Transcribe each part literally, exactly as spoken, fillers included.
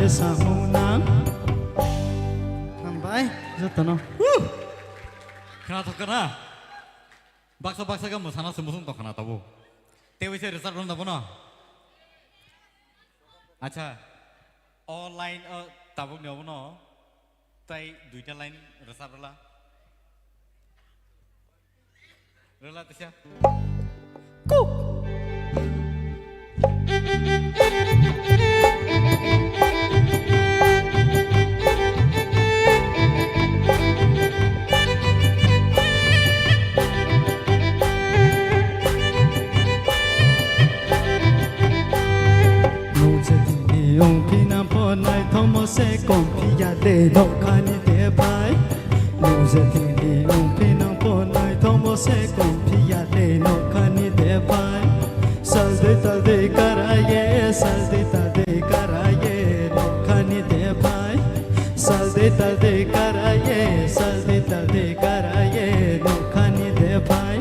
Samung nang. Hambai, jotono. Khna thok khna. Baksa baksa ga musana se musung tong khna tabo. Tewi se result rom tabo no. Acha. O line o tabuk ni obo no. Tai duita line result rala. Rwla tisa. Kuk. Nung je tini ong phi nang pho naithokmo se kom phi ya de nokha ni de phai. Nung je tini ong phi nang pho naithokmo se kom phi ya de nokha ni de phai. Sal de tal de kara ye, sal de tal de kara ye, nokha ni de phai. Sal de tal de kara ye, sal de tal de kara ye, nokha ni de phai.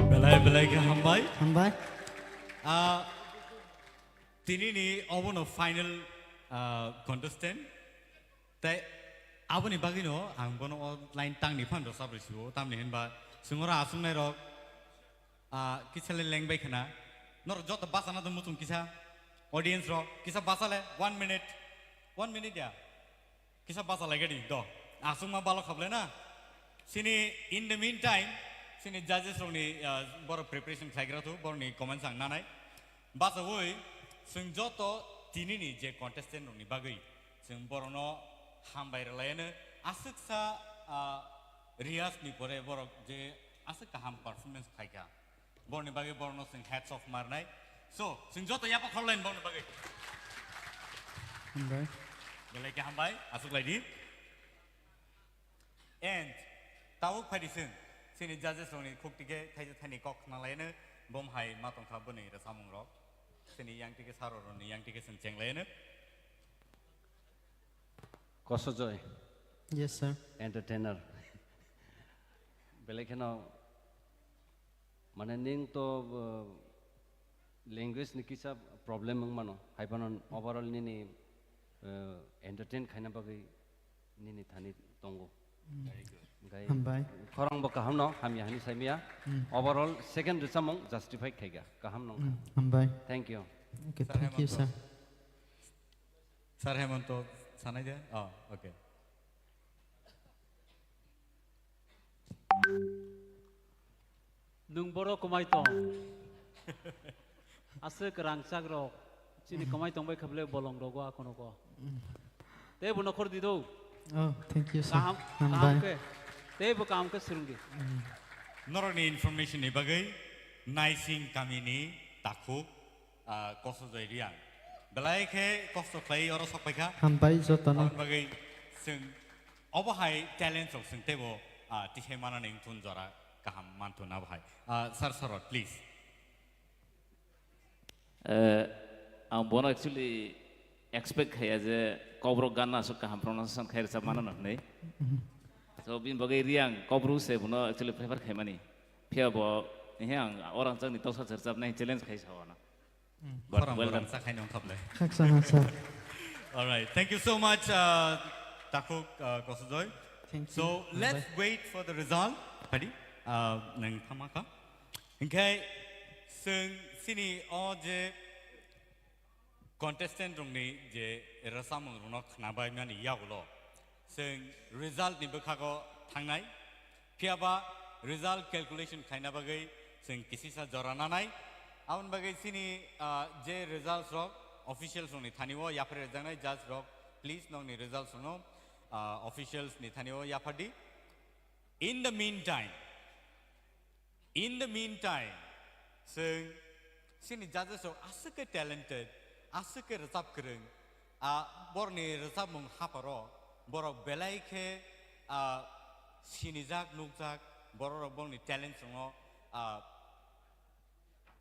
Belai belai khe hambai. Hambai. Ah, tini ni obo no final, ah, contestant. Tai aboni bagwi no ang bono o line tang ni phan rwchap rw sio, tamni hinba chwng oro aswk nai rok, ah, kisa le leng bai khna. Norok joto bachana do muchung kisa, audience rok kisa bacha le, one minute, one minute ya. Kisa bacha lai gadi do. Aswk ma balok khablai na. Sini in the meantime, sini judges rok ni, ah, borok preparation khlai gra thu, borok ni comments ang nanai. Bachawi, chwng joto tini ni je contestant rok ni bagwi, chwng borok no hambai rwlai ano, aswk sa, ah, riyas ni pore borok je aswk kaham performance khai kha. Borni bagwi borno chwng hats off marnai. So, chwng joto yapha khorlaini borni bagwi. Hambai. Belai khe hambai, aswk lai di. And tabuk phai di chwng, chini judges rokni khuk tike thaisa thani kok khna laino, bom hai ma tong kha bwni rwchapmung rok. Chini yang tike saro rokni yang tike chwng cheng laino. Kosojoy. Yes, sir. Entertainer. Belai kheno, mane, ning to, uh, language ni kisa problem wng mano. Hai phano overall nini, uh, entertain khaina bagwi nini thani tongo. Mm. Very good. Hambai. Khorang bo kaham no, hamya hani saimya. Mm. Overall second rwchapmung justify khaiga. Kaham nong. Mm. Hambai. Thank you. Okay, sir, thank you, Hemanto. Sir. Sir Hemanto, sanai de? Oh, okay. Nwng boro kwmai tong. Aswk rangchak rok. Chini kwmai tong bai kha bwle bolong rogo akono ko. Tei bo nokhor di do. Oh, thank you, sir. Kaham, kaham khe. Tei bo kaham khe swrwng di. Mm. Norokni information ni bagwi Naising kamini takhuk, ah, Kosojoy Riang. Belai khe kosto khlai oro sok paikha. Hambai jotono. Aboni bagwi chwng obo hai talent rok chwng teibo, ah, tisai manani wngthun jora kaham manthun abo hai. Ah, Sir Sarot, please. Eh, ang bono actually expect khaiya je Kokborok ganno aswk kaham pronunciation khai rwchap mano hwnwi. So, bini bagwi Riang Kokborok se bono actually prefer khaimani. Phiya bo, he ang orang changni toksa se rwchapnai challenge khai sa wano. Mm. But khorang well done. Khorang sa khai nong khablai. Khaksa ha, sir. All right. Thank you so much, uh, Takhuk, uh, Kosojoy. Thank you. So, let's wait for the result. Padi, uh, nang thamaka. Hinkhe, chwng chini o je contestant rokni je rwchapmung rokno khnabai mani yagulo, chwng result ni bwkhago thangnai. Phiya ba result calculation khaina bagwi chwng kisisa jora nanai. Aboni bagwi chini, ah, je results rok officials rokni thani o yaphar rwjaknai, judge rok, please nokni results rokno, ah, officials ni thani o yaphar di. In the meantime, In the meantime, chwng chini judges rok aswk khe talented, aswk khe rwchap kwrwng, ah, borokni rwchapmung hapharo borok belai khe, ah, sinijak, nukjak, borok rok borokni talents rokno, ah,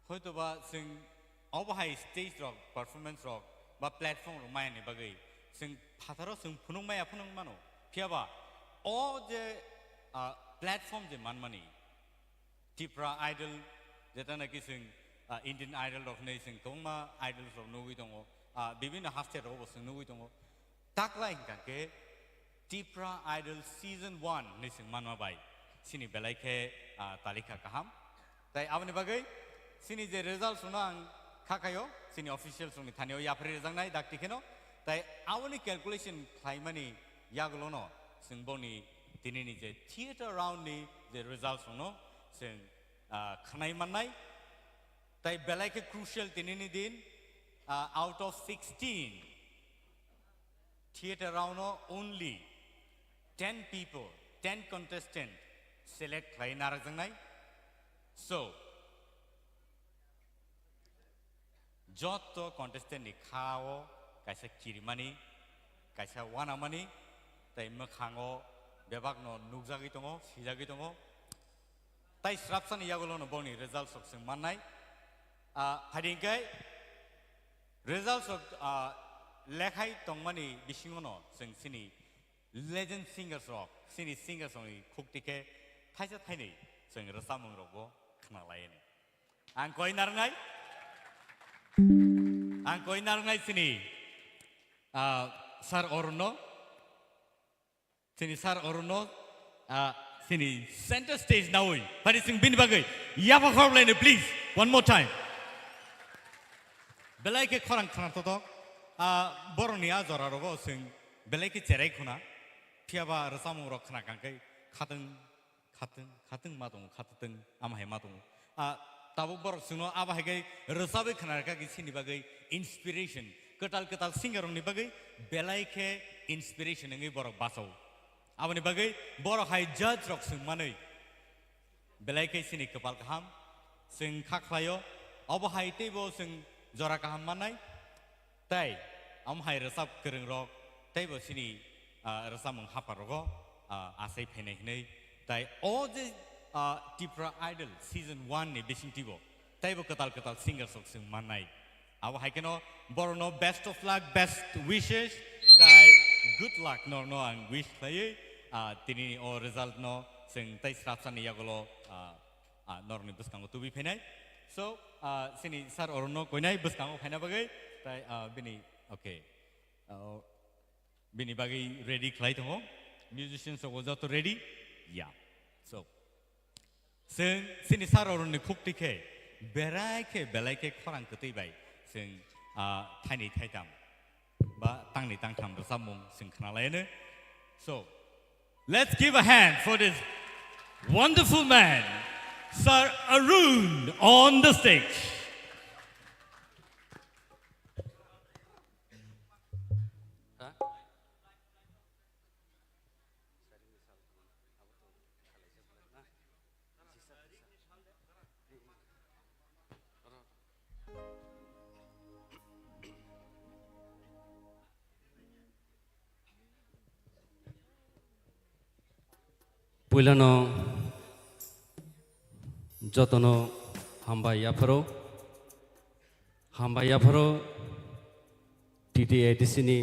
hoitoba chwng obo hai stage rok, performance rok ba platform rok mayani bagwi chwng phataro chwng phunuk maya phunuk mano. Phiya ba o je, ah, platform je manmani, Tipra Idol, jeta naki chwng, ah, Indian Idol rok hinwi chwng kwbangma idols rok nugwi tongo. ah, bibinno haste rogo bo chwng nugwi tongo. Takla hingka khe Tipra Idol Season one hinwi chwng manma bai chini belai khe, ah, talikha kaham. Tai aboni bagwi chini je results no ang kha khaio, chini officials rokni thani o yapharwi rwjaknai dakti kheno. Tai aboni calculation khlaimani yagulono chwng boni tinini je theatre round ni je results rokno chwng, ah, khnai mannai. Tai belai khe crucial tinini din, ah, out of sixteen theatre round no only ten people, ten contestant select khlai narwkjaknai. So, jotto contestant ni kha o kaisa kirimani, kaisa wanamani, tai mwkhango bebakno nukjagwi tongo, sijagwi tongo. Tai srapsani yagulono boni results rok chwng mannai. Ah, phaidi hwnkhe results rok, ah, lekhai tongmani bisingono chwng chini legend singers rok, chini singers rokni khukti khe thaisa thainwi chwng rwchapmung rokbo khna laiyani. Ang koi narwngnai, ang koi narwngnai chini, ah, Sir Arun no, chini Sir Arun no, ah, chini center stage nawi, phaidi chwng bini bagwi yapha khorok laino, please, one more time. Belai khe khorang khna totok, ah, borokni a jora rogo chwng belai khe cherai khuna, phiyaba rwchapmung rok khna kang khe khatwng, khatwng, khatwng ma tongo, khatwng ama hai ma tongo. Ah, tabuk borok chwngno abo hai khe rwchabwi khna rwkha khe chini bagwi inspiration, kwtal kwtal singer rokni bagwi belai khe inspiration wngwi borok bachao. Aboni bagwi borok hai judge rok swng manwi belai khe chini kwpal kaham, chwng kha khlaio, obo hai teibo chwng jora kaham mannai. Tai amo hai rwchap kwrwng rok teibo chini, ah, rwchapmung hapar rogo, ah, achai phainai hinwi. Tai o je, ah, Tipra Idol Season one ni bisingtwibo teibo kwtal kwtal singers rok chwng mannai. Abo hai kheno borokno best of luck, best wishes, tai good luck norokno ang wish khlaiwi, ah, tinini o result no chwng tai srapsani yagulo, ah, ah, norokni bwskango tubui phainai. So, ah, chini Sir Arun no koinai bwskango phaina bagwi, tai, ah, bini, okay. Ah, bini bagwi ready khlai tongo. Musicians rok joto ready? Ya. So, chwng chini Sir Arun ni khukti khe berai khe belai khe khorang kwtwi bai chwng, ah, thaini thaitam ba tangni tangtham rwchapmung chwng khna laino. So, let's give a hand for this wonderful man, Sir Arun, on the stage. Puilano jotono hambai yapharo, hambai yapharo T T A D C ni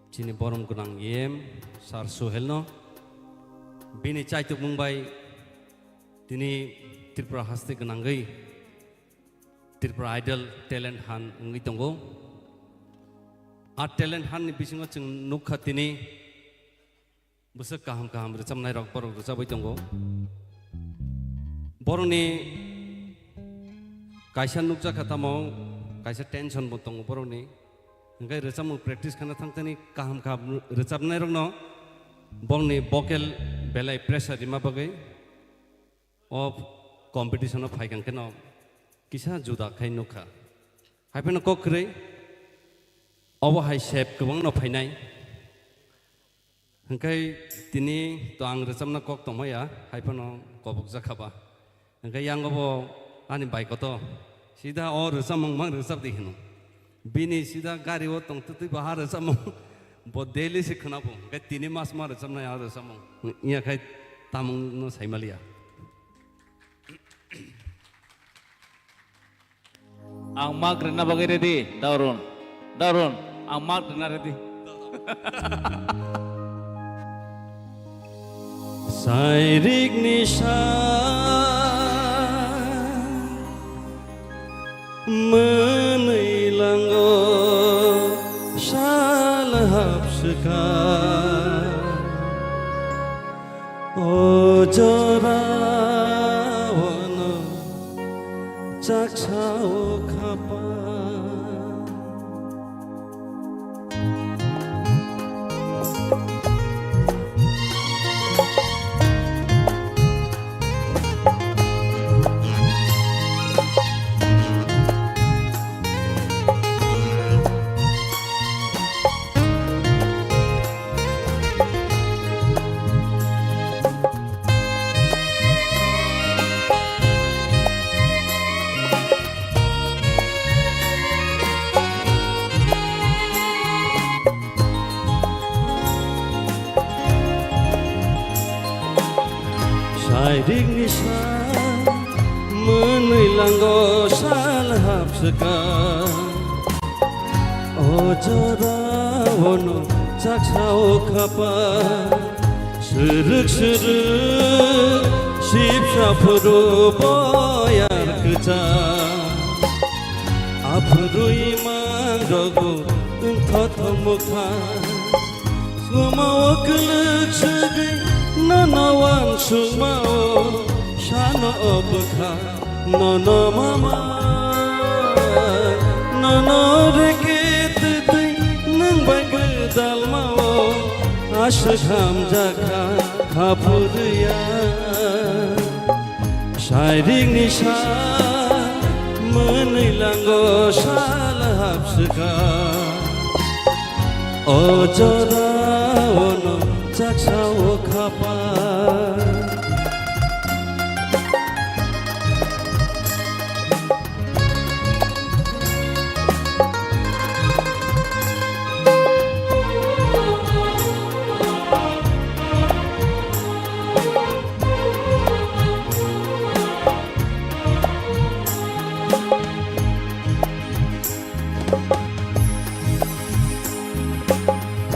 chini borom gwnang E M Sir Suhel no, bini chaitukmung bai tini Tripura haste gwnangwi Tripura Idol Talent Hunt wngwi tongo. A Talent Hunt ni bisingo chwng nukha tini bwswk kaham kaham rwchapnai rok borok rwchabwi tongo. Borokni kaisa nukjakha tamo kaisa tension bo tongo borokni. Hwnkhe rwchapmung practice khana thangthani kaham kaham rwchapnai rokno borokni vocal belai pressure rima bagwi o competition o phaikang kheno kisa juda khai nukha. Haiphano kok kwrwi obo hai sep kwbangno phainai. Hwnkhe tini to ang rwchapna kok tongmaya, haiphano kobokjak kha ba. Hwnkhe yango bo ani bai koto, sida o rwchapmung mang rwchap di hino. Bini sida gari o tong twtwi bo ha rwchapmung, bo daily se khwna bo. Hwnkhe tini mas ma rwchapnai a rwchapmung. Wngya khai tamung no saimaliya. Ang mark rwna bagwi ready, Darun. Darun, ang mark rwna ready. Sairik ni sa mwnwi lango. Sal hapswkha, o jorao no chaksa o khapa. Sairikni sa mwnwi lango sal hapswkha. O jorao no chaksa o khapa, swrwk swrwk sipsa phuru boyar kwchak. Aphuru imang rogo wngthothok mwkha, swmao kwlwk swgwi nono uansukmao sano o bwkha. Nono mama, nono reke twtwi nwng bai gwdalmao aswk hamjakha, haphurya. Sairikni sa mwnwi lango sal hapswkha. O jorao no chaksa o khapa.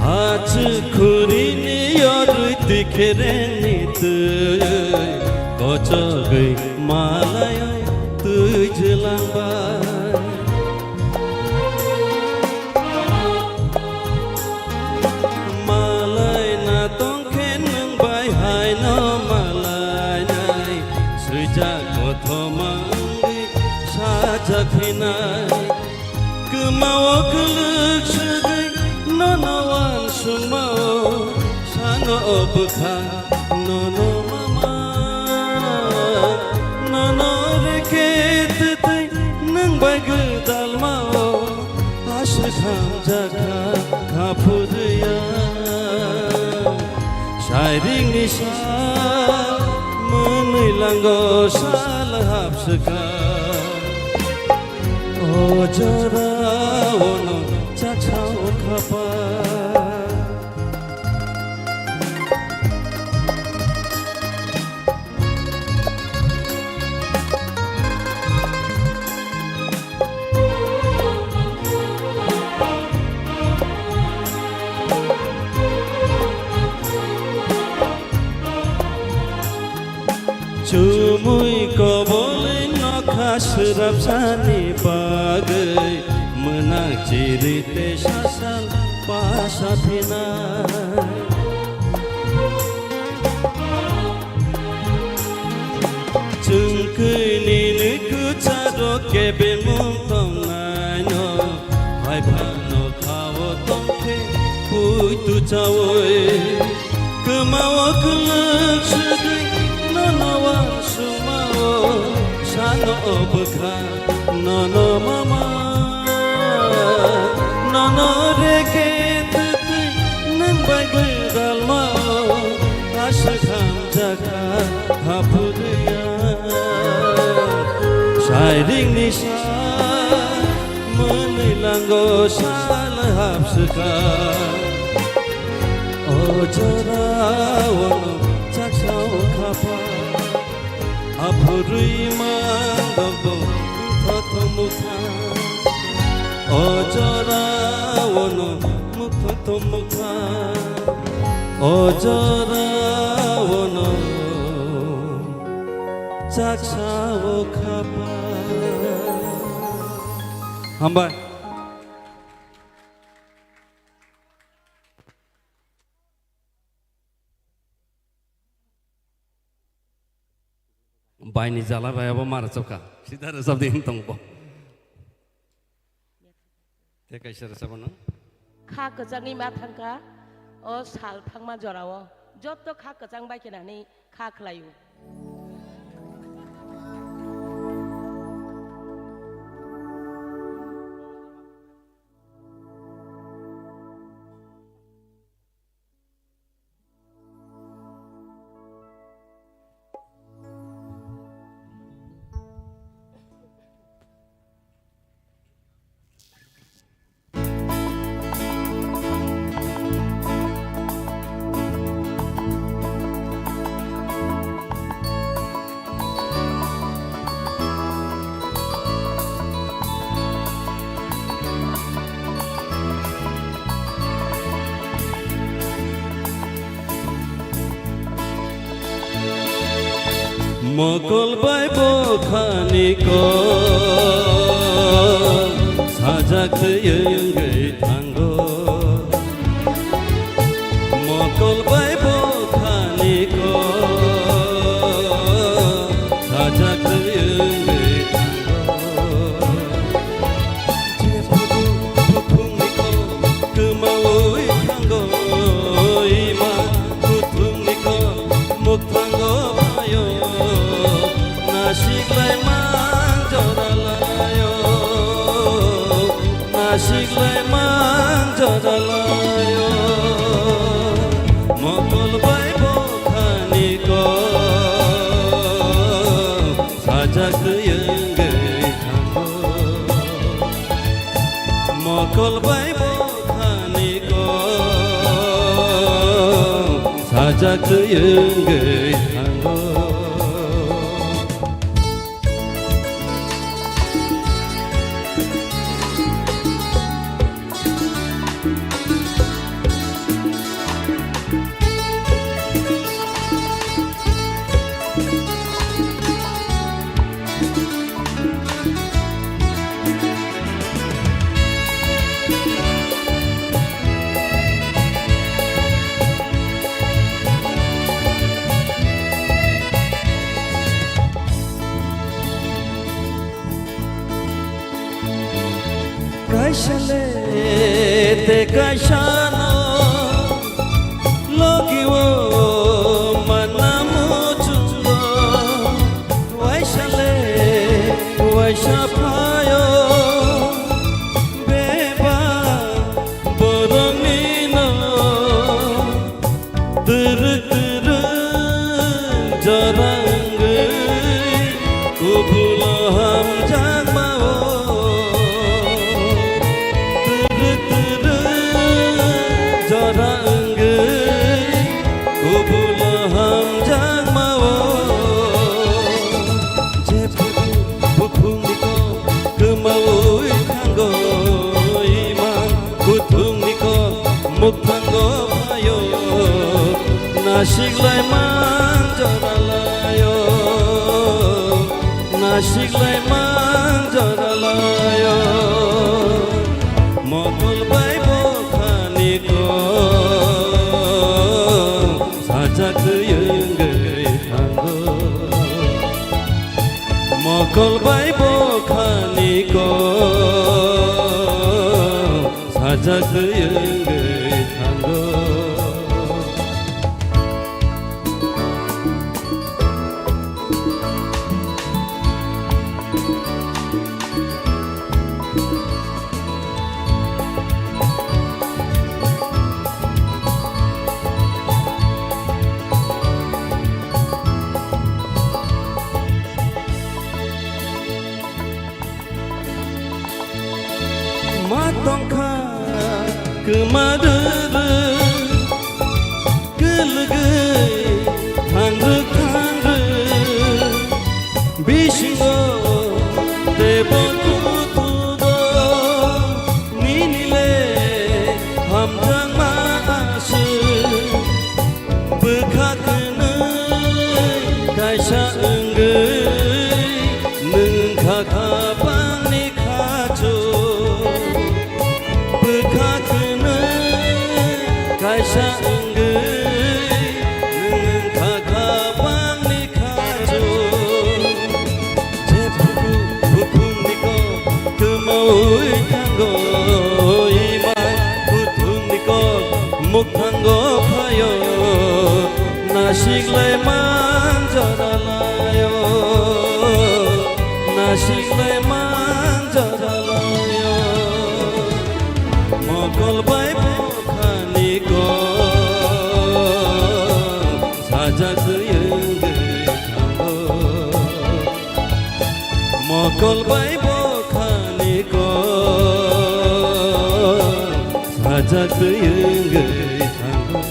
Achuk khurini yorwi tikhereni twi, kochogwi malai twi jwlangbai. Malai na tongkhe nwng bai haino malai nai, swijak kothoma wngwi sajak phinai. Kwmao kwlwk swgwi nono uansukmao sano o bwkha. Nono mama, nono reke twtwi nwng bai gwdalmao aswk hamjakha, haphurya. Sairikni sa mwnwi lango sal hapswkha. O jorao no chaksa o khapa. Chumui kobolwi nokha swrapsani bagwi, mwnang chiri tei sasal pasa phinai. Chwngkwi nini kwcharo kebengmung tongnaino, hai phano khao tongkhe puitu chaui. Kwmao kwlwk swgwi nono uansukmao sano o bwkha. Nono mama, nono reke twtwi nwng bai gwdalmao aswk hamjakha, haphurya. Sairikni sa mwnwi lango sal hapswkha. O jorao no chaksa o khapa. Aphurwi mangrokbo wngthothok mwkha. O jorao no wngthothok mwkha. O jorao no chaksa o khapa. Hambai. Paini jala bai abo ma rwchapkha. Sida rwchapdi wng tong bo. Tei kaisa rwchapano. Kha kwchangwi ma thangkha o sal thangma jorao. Jotto kha kwchang bai khe nani kha khlaio. Mokol bai bokhani kok sajak twi wngwi thango. Mokol bai bokhani kok sajak twi wngwi thango. Jephuru buphungni kok kwmawi thango, ima kuthumni kok mukthango phaio. Nasiklai mang joralaio, nasiklai mang joralaio. Mokol bai bokhani kok sajak twi wngwi thango. Mokol bai bokhani kok sajak twi wngwi thango. Kaisa le te kaisa no logi o manna muchungo, waisa le waisa phaio, bebak borokni no. Twrwk twrwk jora wngwi kubulo hamjakma-o. Twrwk twrwk jora wngwi kubulo hamjakma-o. Jephuru buphungni kok kwmawi thango, ima kuthumni kok mukthango phaio. Nasiklai mang joralaio, nasiklai mang joralaio. Mokol bai bokhani kok sajak twi wngwi thango. Mokol bai bokhani kok sajak twi wngwi thango. Ma tongkha kwma rwrwk, kwlwgwi thangrwk thangrwk, bisingo teibo kuthugo nini le hamjakma aswk. Bwkha kwnwi kaisa wngwi nwng kha kha bangni khachu. Bwkha kwnwi kaisa wngwi nwng kha kha bangni khachu. Ui thango, ima kuthumni kok mukthango phaio, nasiklai man joralaio, nasiklai man joralaio. Mokol bai bokhani kok sajak twi wngwi thango. Mokol bai bokhani kok sajak twi wngwi thango.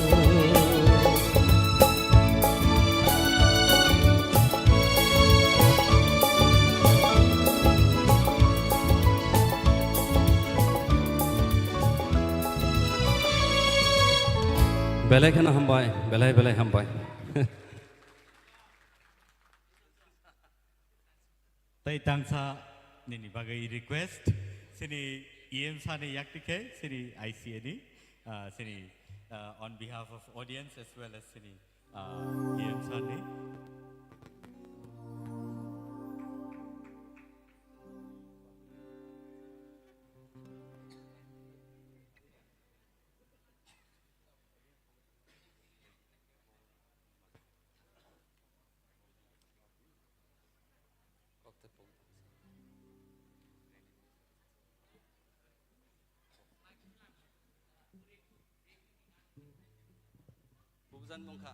Belai kheno hambai, belai belai hambai. Tei tangsa nini bagwi request, sini E M sir ni yakti khe, sini I C A ni, ah, sini, ah, on behalf of audience as well as sini, ah, E M sir ni. Bubujan mungkha.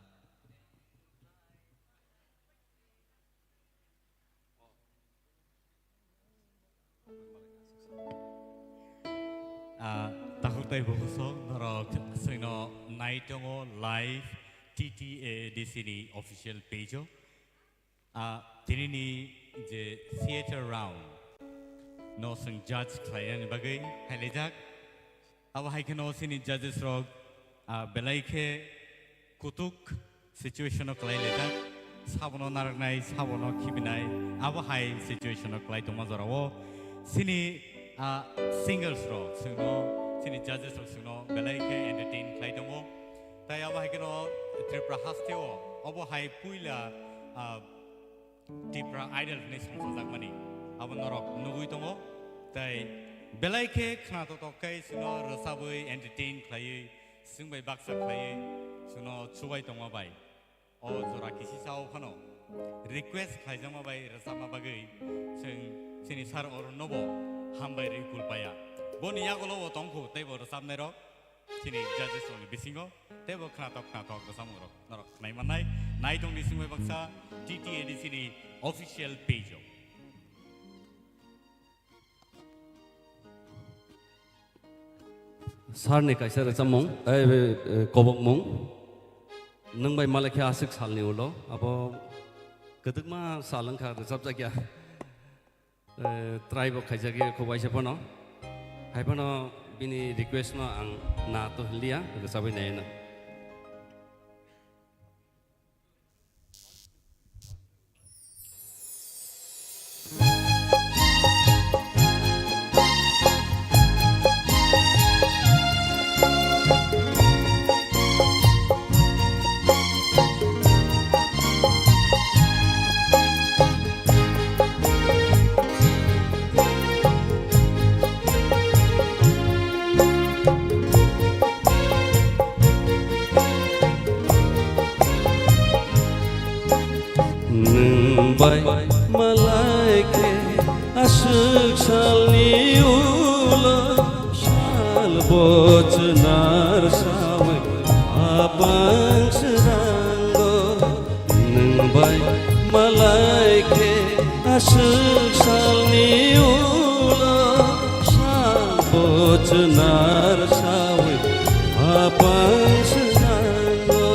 Ah, takhuk tei bukhuk sok norok chwngno nai tongo live T T A D C ni official page o. Ah, tinini je theater round no chwng judge khlainani bagwi hailaijak. Abo hai kheno chini judges rok, ah, belai khe kutuk situation o kwlai laijak, sabono narwknai, sabono khibinai, abo hai situation o kwlai tongma jorao chini, ah, singers rok chwngno, chini judges rok chwngno belai khe entertain khlai tongo. Tai abo hai kheno Tripura hasteo obo hai puila, ah, Tipra Idol hwnwi songchajakmani abo norok nugwi tongo. Tai belai khe khna totok khe chwngno rwchabwi entertain khlaiwi, chwng bai baksa khlaiwi chwngno chubai tongma bai. O jora kisisa o phano request khlaijakma bai rwchapma bagwi chwng chini sir Arun nobo hambai rwi kulpaya. Boni yagulo bo tongkhu teibo rwchapnairok chini judges rokni bisingo teibo khnatok khnatok rwchapmung rok norok khnai mannai. Naitongni simi baksa T T A D C ni official page o. Sir ni kaisa rwchapmung, eh, eh, kobokmung. Nwng bai malai khe aswk salni ulo, abo kwdwkma sal wngkha rwchapjakya. Eh, try bo khaijakya kho waisa phano. Hai phano bini request no ang na to hiliya, rwchabwi naina. Nwng bai malai khe aswk salni ulo sal bo chwnar sawi apang srango. Nwng bai malai khe aswk salni ulo sal bo chwnar sawi apang srango.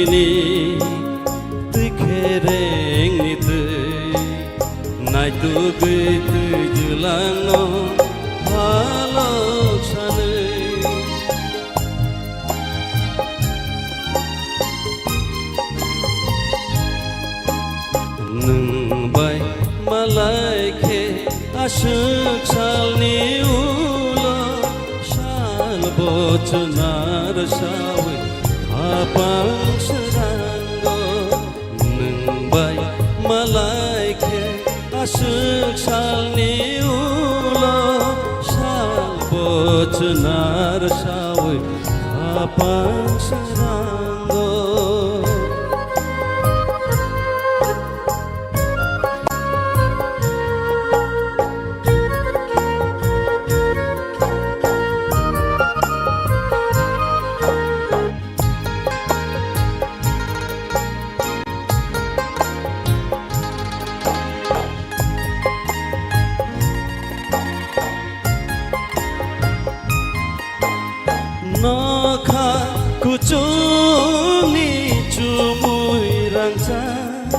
Ni twi khereng ni twi, naitugwi twi jwlangno halok sanwi. Nwng bai malai khe aswk salni ulo sal bochnar sawi khapang srango. Nwng bai malai khe aswk salni ulo sal bochnar sawi khapang srango. Nokha kuchukni chumui rangchak,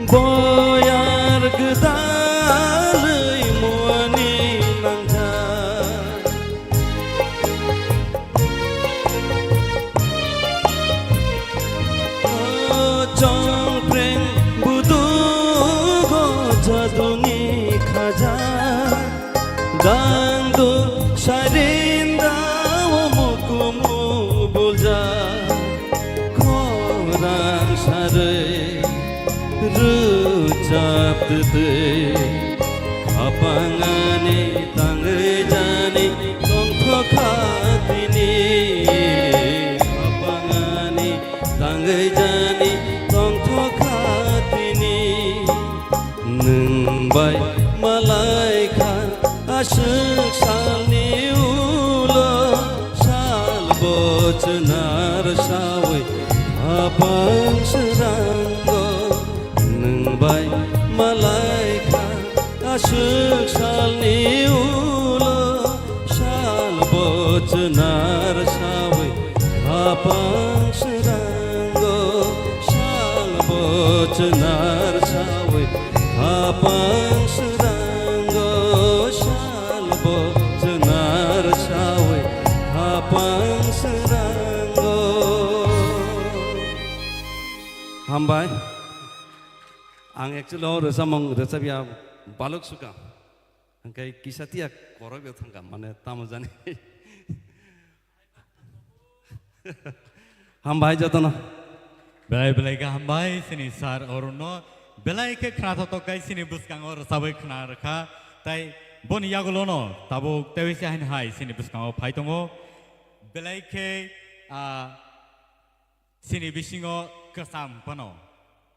boyar gwdalwi muani nangjak. O chongpreng budugo jaduni khaja, dangdu sarinda o mukumu bulja, khorang sarwi rwchap twtwi. Khapangani tangwi jani tongthokha tini, khapangani tangwi jani tongthokha tini. Nwng bai malai kha aswk salni ulo sal bochnar sawi khapang srango. Nwng bai malai kha aswk salni ulo sal bochnar sawi khapang srango, sal bochnar sawi khapang srango, sal bochnar sawi khapang srango. Hambai. Ang actually o rwchapmung rwchapya baluk suka. Hwnkhe kisa tiya korok de thangkha, mane tamo jani. Hambai jotono. Belai belai khe hambai chini sir Arun no. Belai khe khna thotok khai chini bwskango rwchabwi khna rwkha. Tai boni yagulo no tabuk tewi se hain hai chini bwskango phai tongo. Belai khe, ah, Chini bisingo kwcham phano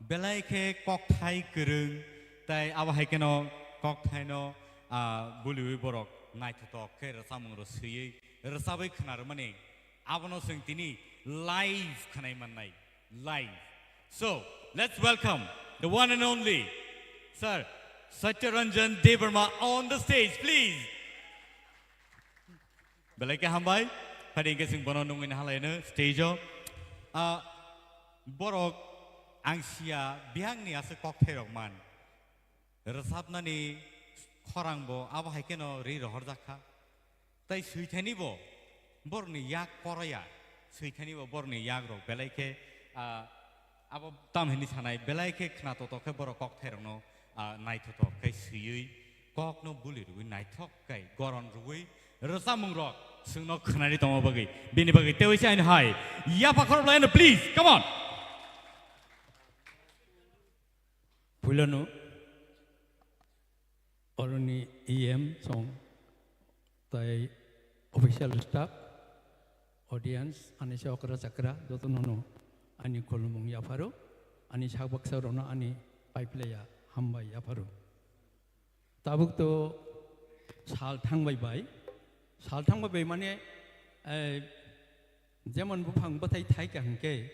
belai khe kokthai kwrwng, tai abo hai kheno kokthaino, ah, buliwi borok naithotok khe rwchapmung rw swiwi rwchabwi khna rwmani, abono chwng tini live khwnai mannai, live. So, let's welcome the one and only Sir Satyaranjan Debbarma on the stage, please. Belai khe hambai. Phai di hwnkhe chwng bono nungwi nahalaino stage o. Ah, borok ang sia biyangni aswk kokthairok man. Rwchapnani khorang bo abo hai kheno ri rohorjak kha. Tai swithani bo borokni yak koroya. Swithani bo borokni yak rok belai khe, ah, Abo tam hini sanai, belai khe khna toto khe borok kokthairokno, ah, naithotok khe swiwi, kokno buli rwui naithok khe goron rwui rwchapmungrok chwngno khwnani tongma bagwi, bini bagwi tewi se aino hai yapha khorok laino, please, come on. Puilano Oroni E M song, tai official staff, audience, ani se okra chakra, jotono no ani khulumung yapharo, ani sak baksa rokno ani paiplaya hambai yapharo. Tabuk to sal thangbai bai, sal thangbai bai mane, eh, jemon buphang bwthai thai ka hwnkhe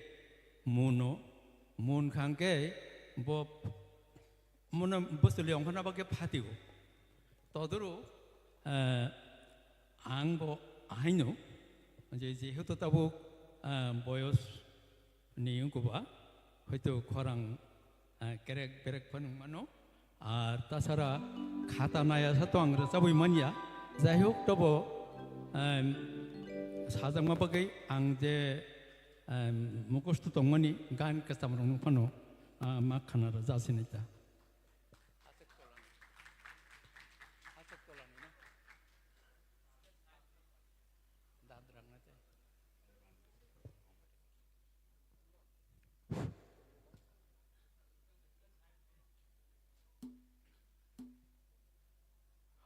muno, mun kha hwnkhe bo Mono bwswli ongkhorna bagwi phatio. Todoro, eh, ang bo ahaino, je, jehetu tabuk, eh, boyos Ni wngkha ba, hoito khorang, eh, kerek berek phano wngmano. Ar tasara khata naya sa to ang rwchabwi manya. Jai hok, tobo, em, sajakma bagwi ang je, em, mukhusto tongmani gan kwcham rokno phano, ah, ma khana rwja sinai ta.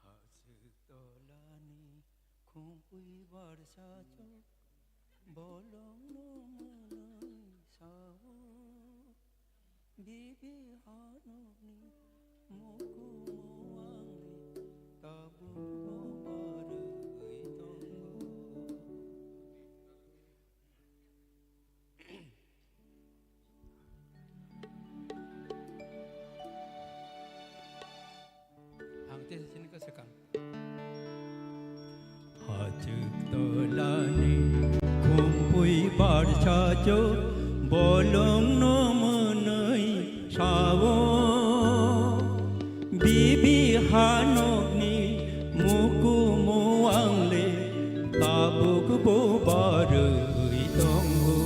Hachwk tolani khumpui barsa chwk bolongno mwnwi sao. Bibi hanokni mukumu angni tabukbo barwi tongo. Ang tei sini ka sekang. Hachwk tolani khumpui barsa chwk bolongno mwnwi sao. Bibi hanokni mukumu angle tabukbo barwi tongo.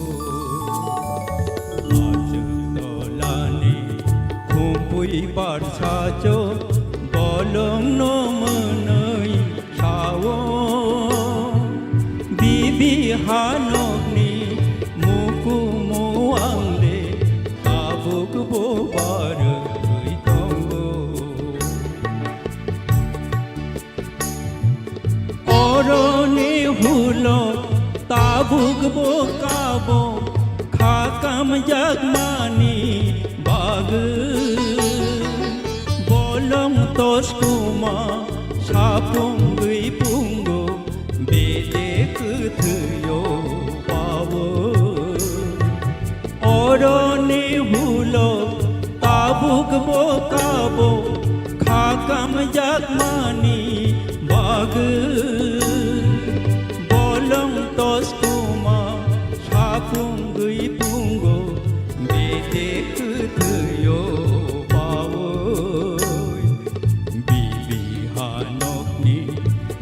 Hachwk tolani khumpui barsa chwk bolongno mwnwi sao. Bibi hanokni mukumu angle tabukbo barwi tongo. Oroni hulo tabukbo kabo kha kamjakmani bagwi. Bolong toskuma sapungwi pungo bede kwthwio pawo. Oroni hulo tabukbo kabo kha kamjakmani bagwi. Bolong toskuma sapungwi pungo bede kwthwio pawo. Bibi hanokni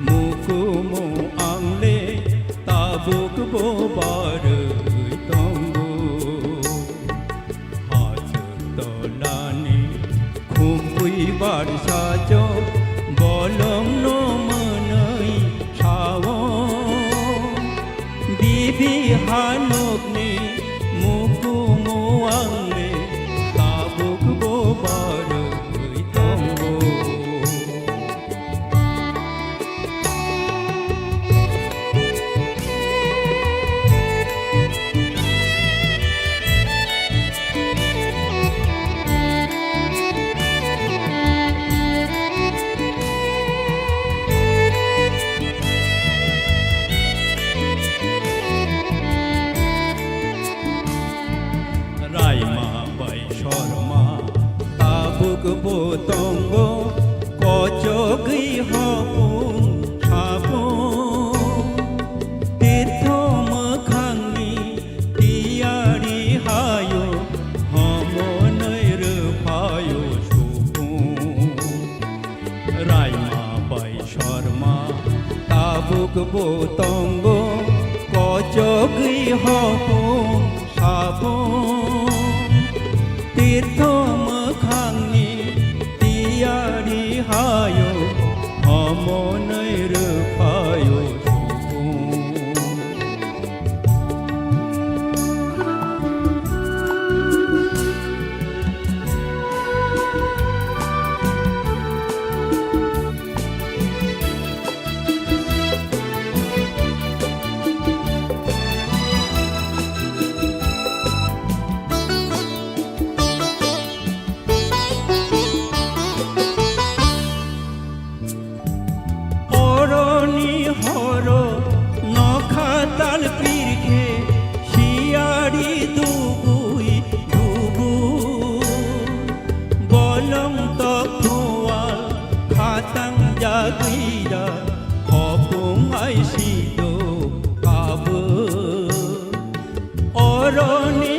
mukumu angle tabukbo barwi tongo. Hachwk tolani khumpui barsa chwk bolongno mwnwi sao. Bibi hanokni mukumu angle tabukbo barwi tongo. Raima bai Sorma tabukbo tongo, kochogwi hopung sapung. Tirtho mwkhangni tiyari hayo, homonwi rwphayo supung. Raima bai Sorma tabukbo tongo, kochogwi hopung sapung. Tirtho mwkhangni tiyari hayo, homonwi rwphayo supung. Oroni horo nokha tal pirkhe siyari dubui dubu. Bolong tokhual khatang jagwida hopung aisido kabui. Oroni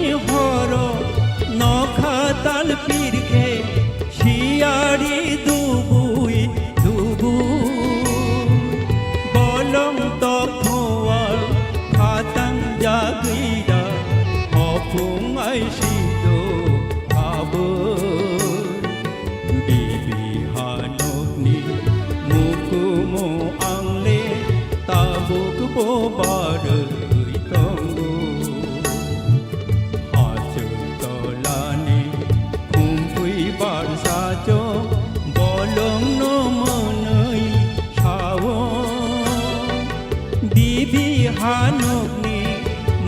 Hanokni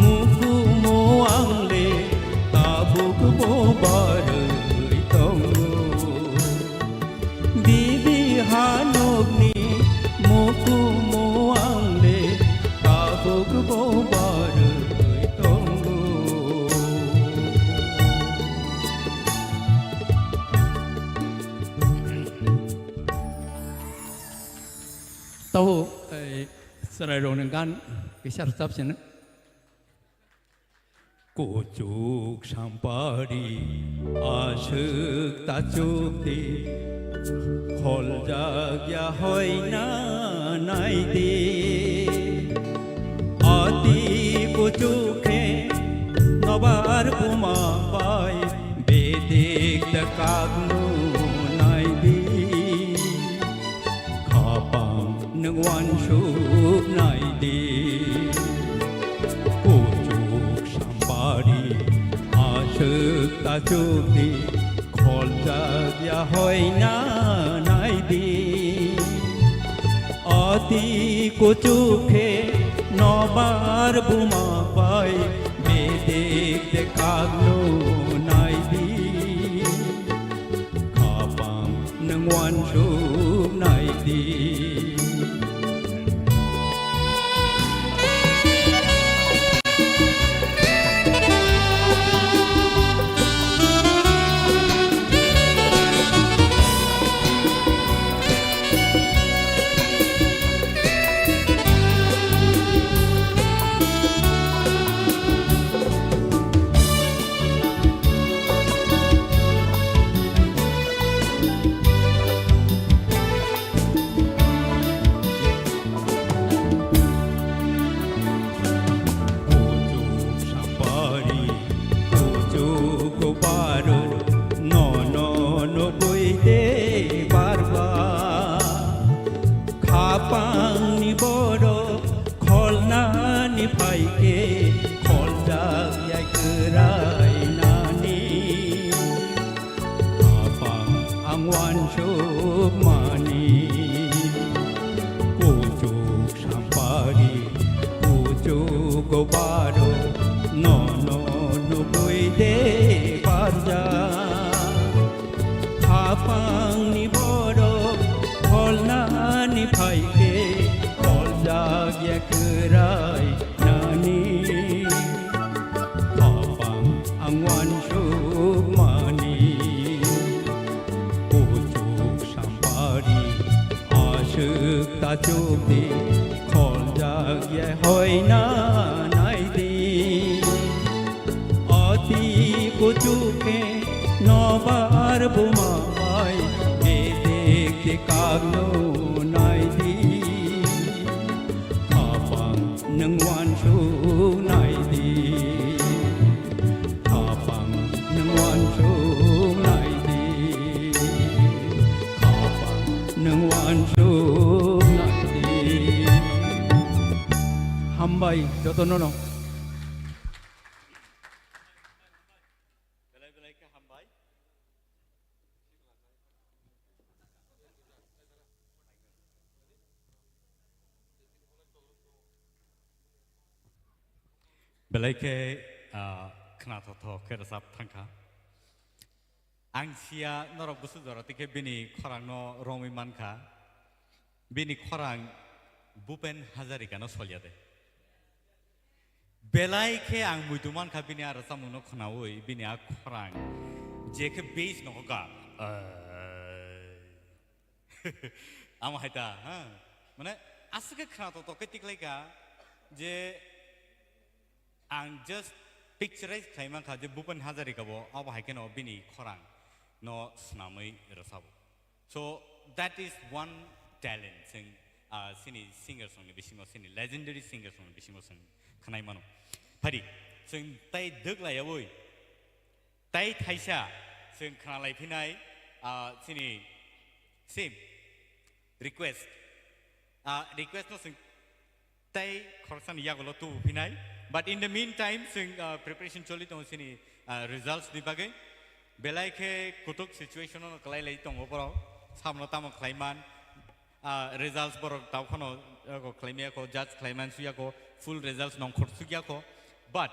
mukumu ang le tabuk bo barwi tongo. Bibi hanokni mukumu ang le tabuk bo barwi tongo. Tau, eh, chwrairokni gan kisa rwchap sino. Kuchuk sampari aswk tachuk di, kholjak ya hoina nai di. Ati kuchuk khe nobar buma bai bedik ta kaknu nai di. Khapang nwng uansuk nai di. Kuchuk sampari aswk tachuk di, kholjak ya hoina nai di. Ati kuchuk khe nobar buma bai bedik de kaknu nai di. Khapang nwng uansuk nai di. Kuchuk sampari, kuchuk baro, nono nugwi de barba. Khapangni borok kholnani phaikhe, kholjak yai kwrai nani. Khapang ang uansuk mani, kuchuk sampari, kuchuk baro, nono nugwi de barja. Khapangni borok kholnani phaikhe, kholjak ya kwrai nani. Khapang ang uansuk mani, kuchuk sampari aswk tachuk di, kholjak ya hoina nai di. Ati kuchuk khe nobar buma bai bedik de kaknu nai di. Khapang nwng uansuk nai di. Khapang nwng uansuk nai di. Khapang nwng uansuk nai di. Hambai jotono no. Belai belai khe hambai. Belai khe, ah, khnathokthok khe rwchap thangkha. Ang sia norok bwswk jora twi khe bini khorangno romwi mankha. Bini khorang Bhupen Hazarikano solya de. Belai khe ang muitu mankha bini a rwchapmungno khnaui, bini a khorang je khe bass nokhoka. Amo hai ta, ha? Mane, aswk khe khnathokthok khe tiklaikha je ang just picturize khlai mankha je Bhupen Hazarika bo abo hai kheno bini khorang no swnamwi rwchabo. So that is one talent chwng, ah, chini singers rokni bisingo, chini legendary singers rokni bisingo chwng khwnai mano. Phadi, chwng tei dwk laiyaui, tei thaisa chwng khwnalai phinai, ah, chini same request. Ah, request no chwng tei khoroksani yagulo tubu phinai. But in the meantime, chwng, ah, preparation choli tongo chini, ah, results ni bagwi. Belai khe kutuk situation no kwlai lai tongo borok. Samno tamo khlai man. Ah, results borok tau phano, ako khlaimaya ko, judge khlaimani suya ko, full results nongkhor sukya ko. But,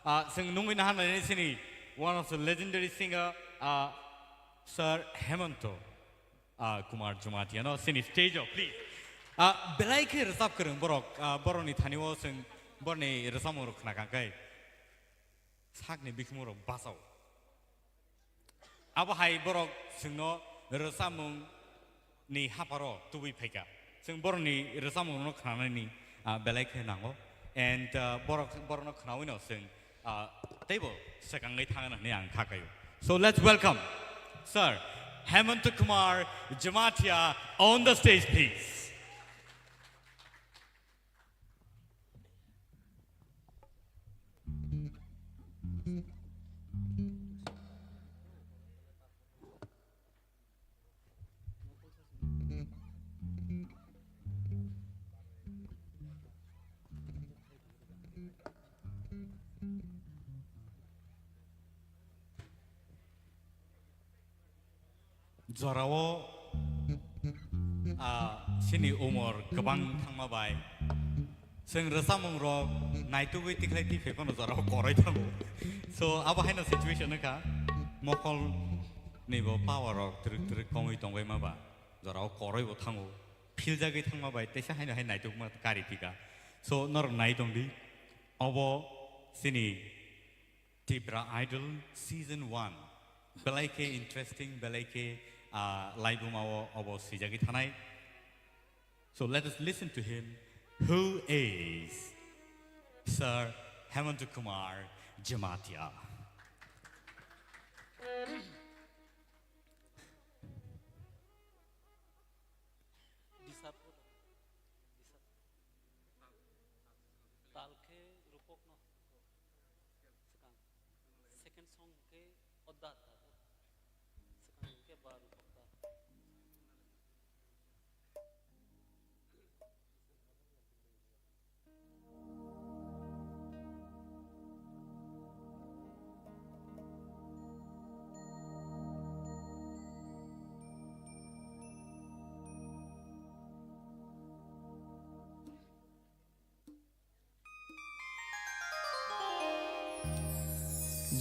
ah, chwng nungwi naha nai sini one of the legendary singer, ah, Sir Hemanto, ah, Kumar Jamatia no sini stage o, please. Ah, belai khe rwchap kwrwng borok, ah, borokni thani o chwng borokni rwchapmung rok khna kang khe sakni bikhumu rok bachao. Abo hai borok chwngno rwchapmung ni hapharo tubui phaikha. Chwng borokni rwchapmungrokno khnanani, ah, belai khe nango. And, ah, borok, borokno khnawi no chwng, ah, teibo swkangwi thangna hwnwi ang kha kaio. So let's welcome Sir Hemanta Kumar Jamatia on the stage, please. Jorao, ah, chini umor kwbang thangma bai, chwng rwchapmung rok naitugwi tikhlai tiphai phano jorao koroi thango. So, abo haino situation wngkha, mokol ni bo power rok twrwk twrwk kongwi tongbai ma ba, jorao koroi bo thango, philjagwi thangma bai teisa haino hai naitugma kari phika. So, norok nai tongdi, obo chini Tipra Idol Season one. Belai khe interesting, belai khe, ah, laibuma o obo swijagwi thanai. So let us listen to him. Who is Sir Hemanta Kumar Jamatia? Disap ko, disap. Tal khe rupok no. Swkang. Second song khe odda ta. Swkang khe ba rupok ta.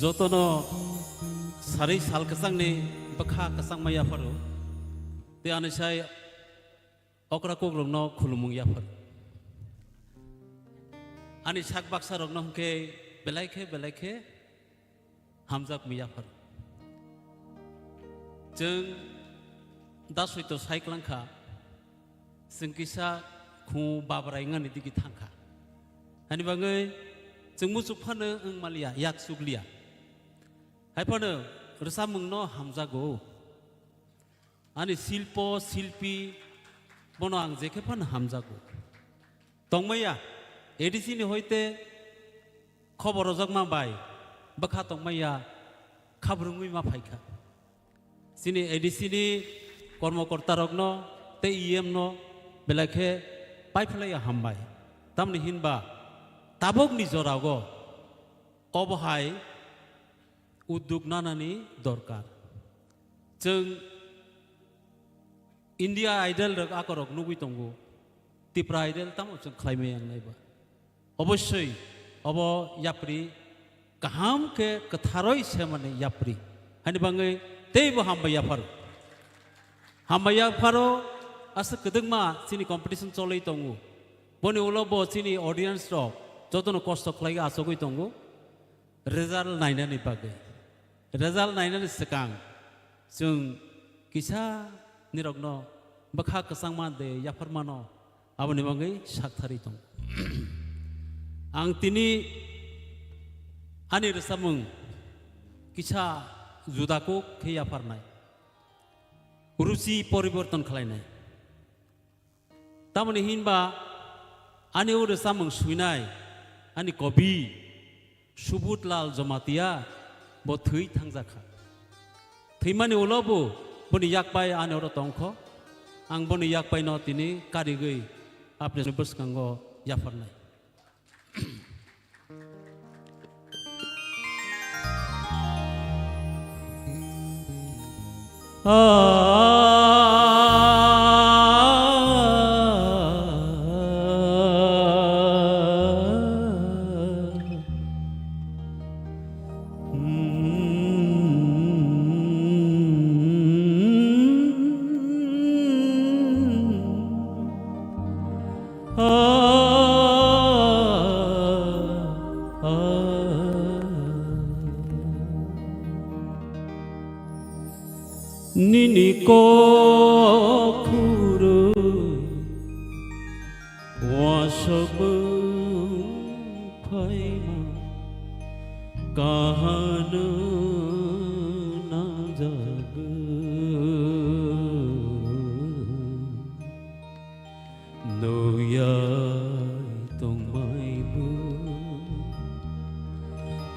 Jotono sarwi sal kwchangni bwkha kwchangma yapharo. Tei ani sai okra kokrokno khulumung yapharo. Ani sak baksarokno hwnkhe belai khe belai khe hamjakmung yapharo. Chwng da soito sai kwlangkha, chwng kisa khu babrai wngani digi thangkha. Ani bagwi chwng muchuk phano wng maliya, yak chukliya. Hai phano rwchapmungno hamjago. Ani silpo, silpi, bono ang jekhe phano hamjago. Tongmaya, A D C ni hoite khobor rojakma bai bwkha tongmaya khabrwngwi ma phaikha. Chini A D C ni kormokortarokno tei E M no belai khe paiphlaiya hambai. Tamni hinba tabukni jorao obo hai udduk nanani dorkar. Chwng India Idol rok akorok nugwi tongo. Tipra Idol tamo chwng khlaimaya wngnai ba. Obosoi obo yapri kaham khe kwtharoi semani yapri. Hani bangwi teibo hambai yapharo. Hambai yapharo aswk kwdwkma chini competition cholwi tongo. Boni ulo bo chini audience rok jotono kosto khlaiwi achugwi tongo. Result nainani bagwi. Result nainani swkang chwng kisa nirokno bwkha kwchangma de yapharmano aboni bagwi saktharwi tongo. Ang tini ani rwchapmung kisa juda kuk khe yapharnai. Ruchi poriborton khlainai. Tamoni hinba ani o rwchapmung swinai ani kobi Subudh Lal Jamatia bo thwi thangjakha. Thwimani ulo bo boni yakpai ani oro tongkho. Ang boni yakpaino tini karigwi apni bwskango yapharnai. Kok khurui wasok mung phaima kahano nangjago. Nuyai tongmaibo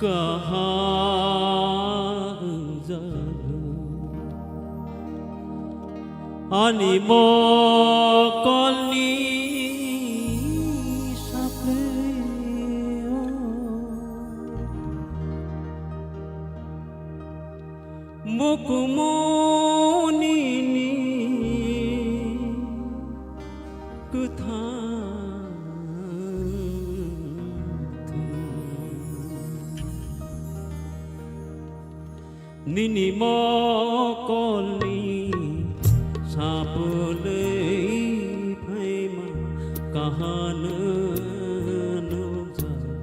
kaha wngjago. Ani mokolni sapleo Mukumunini kwthang thwi. Nini mokolni sapulwi phaima kahano nukjago.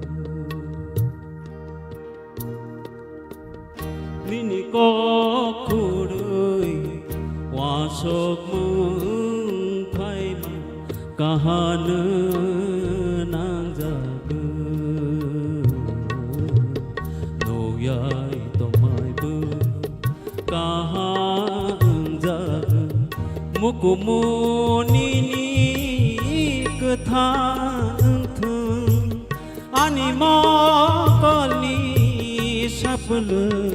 Nini kok khurui wasok mung phaima kahano nangjago. Nuyai tongmaibo kaha wngjago. Mukumunini kwthang thung. Ani mokolni sapulwi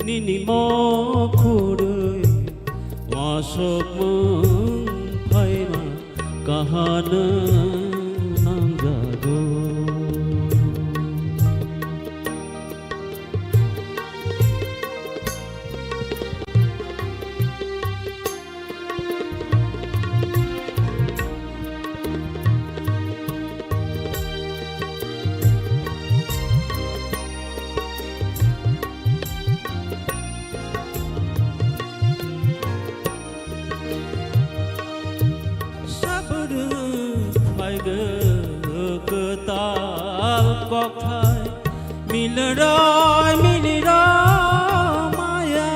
nini mokhorwi wasok mung phaima kahano nangjago. Sabrwng phaigo kwtal kokthai, miliroi miliroi maya.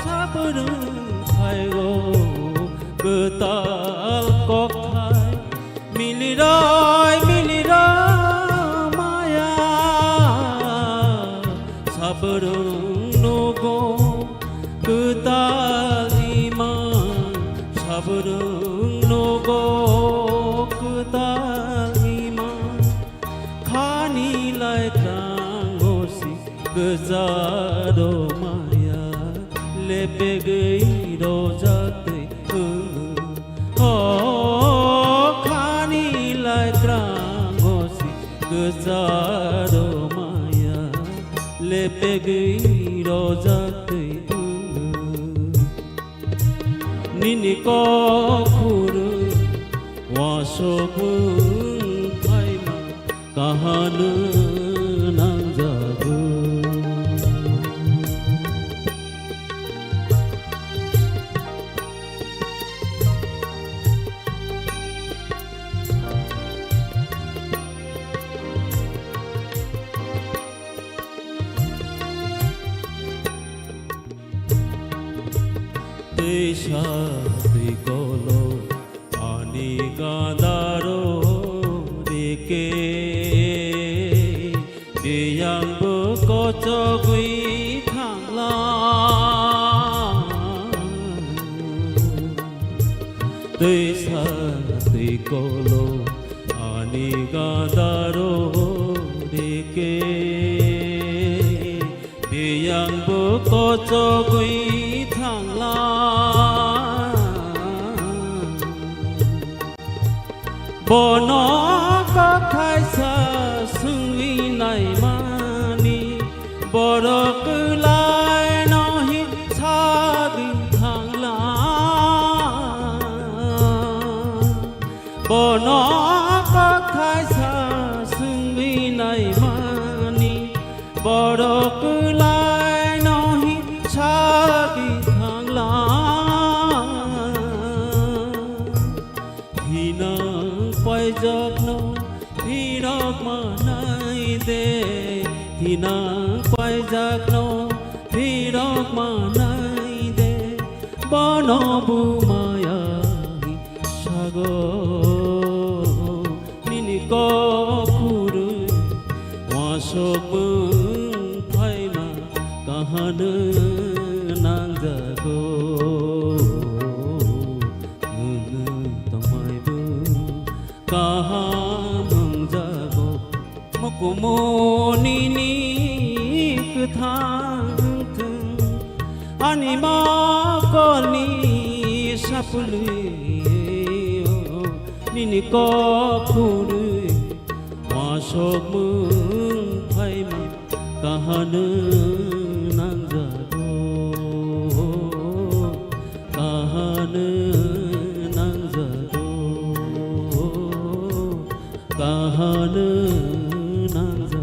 Sabrwng phaigo kwtal kokthai, miliroi miliroi maya. Sabrwng nogo kwtal ima, sabrwng nogo kwtal ima. Khani lai krango si gwjaro maya, lepegwi rojak twi wng. O khani lai krango si gwjaro maya, lepegwi rojak twi wng. Nini kok khurwi wasok wng phaima kahano nangjago. Twisa twi kolo ani gandaro dike, biyangbo kochogwi thangla. Twisa twi kolo ani gandaro dike, biyangbo kochogwi thangla. Bono kokthai sa swngwi naimani, borok kwlaino hi sagwi thangla. Bono kokthai sa swngwi naimani, borok kwlaino hi sagwi thangla. Thinang paijakno phirok manai de, thinang paijakno Rok manai de, bono bumaya sago, nini kok khurui wasok mung phaima kahano nangjago. Nwng tongmaibo kaham wngjago. Mukumu nini kwthang thwng, ani mokolni sapulwi, nini kok khurwi wasok mung phaima kahano nangjago, kahano nangjago. Kahano nangjago.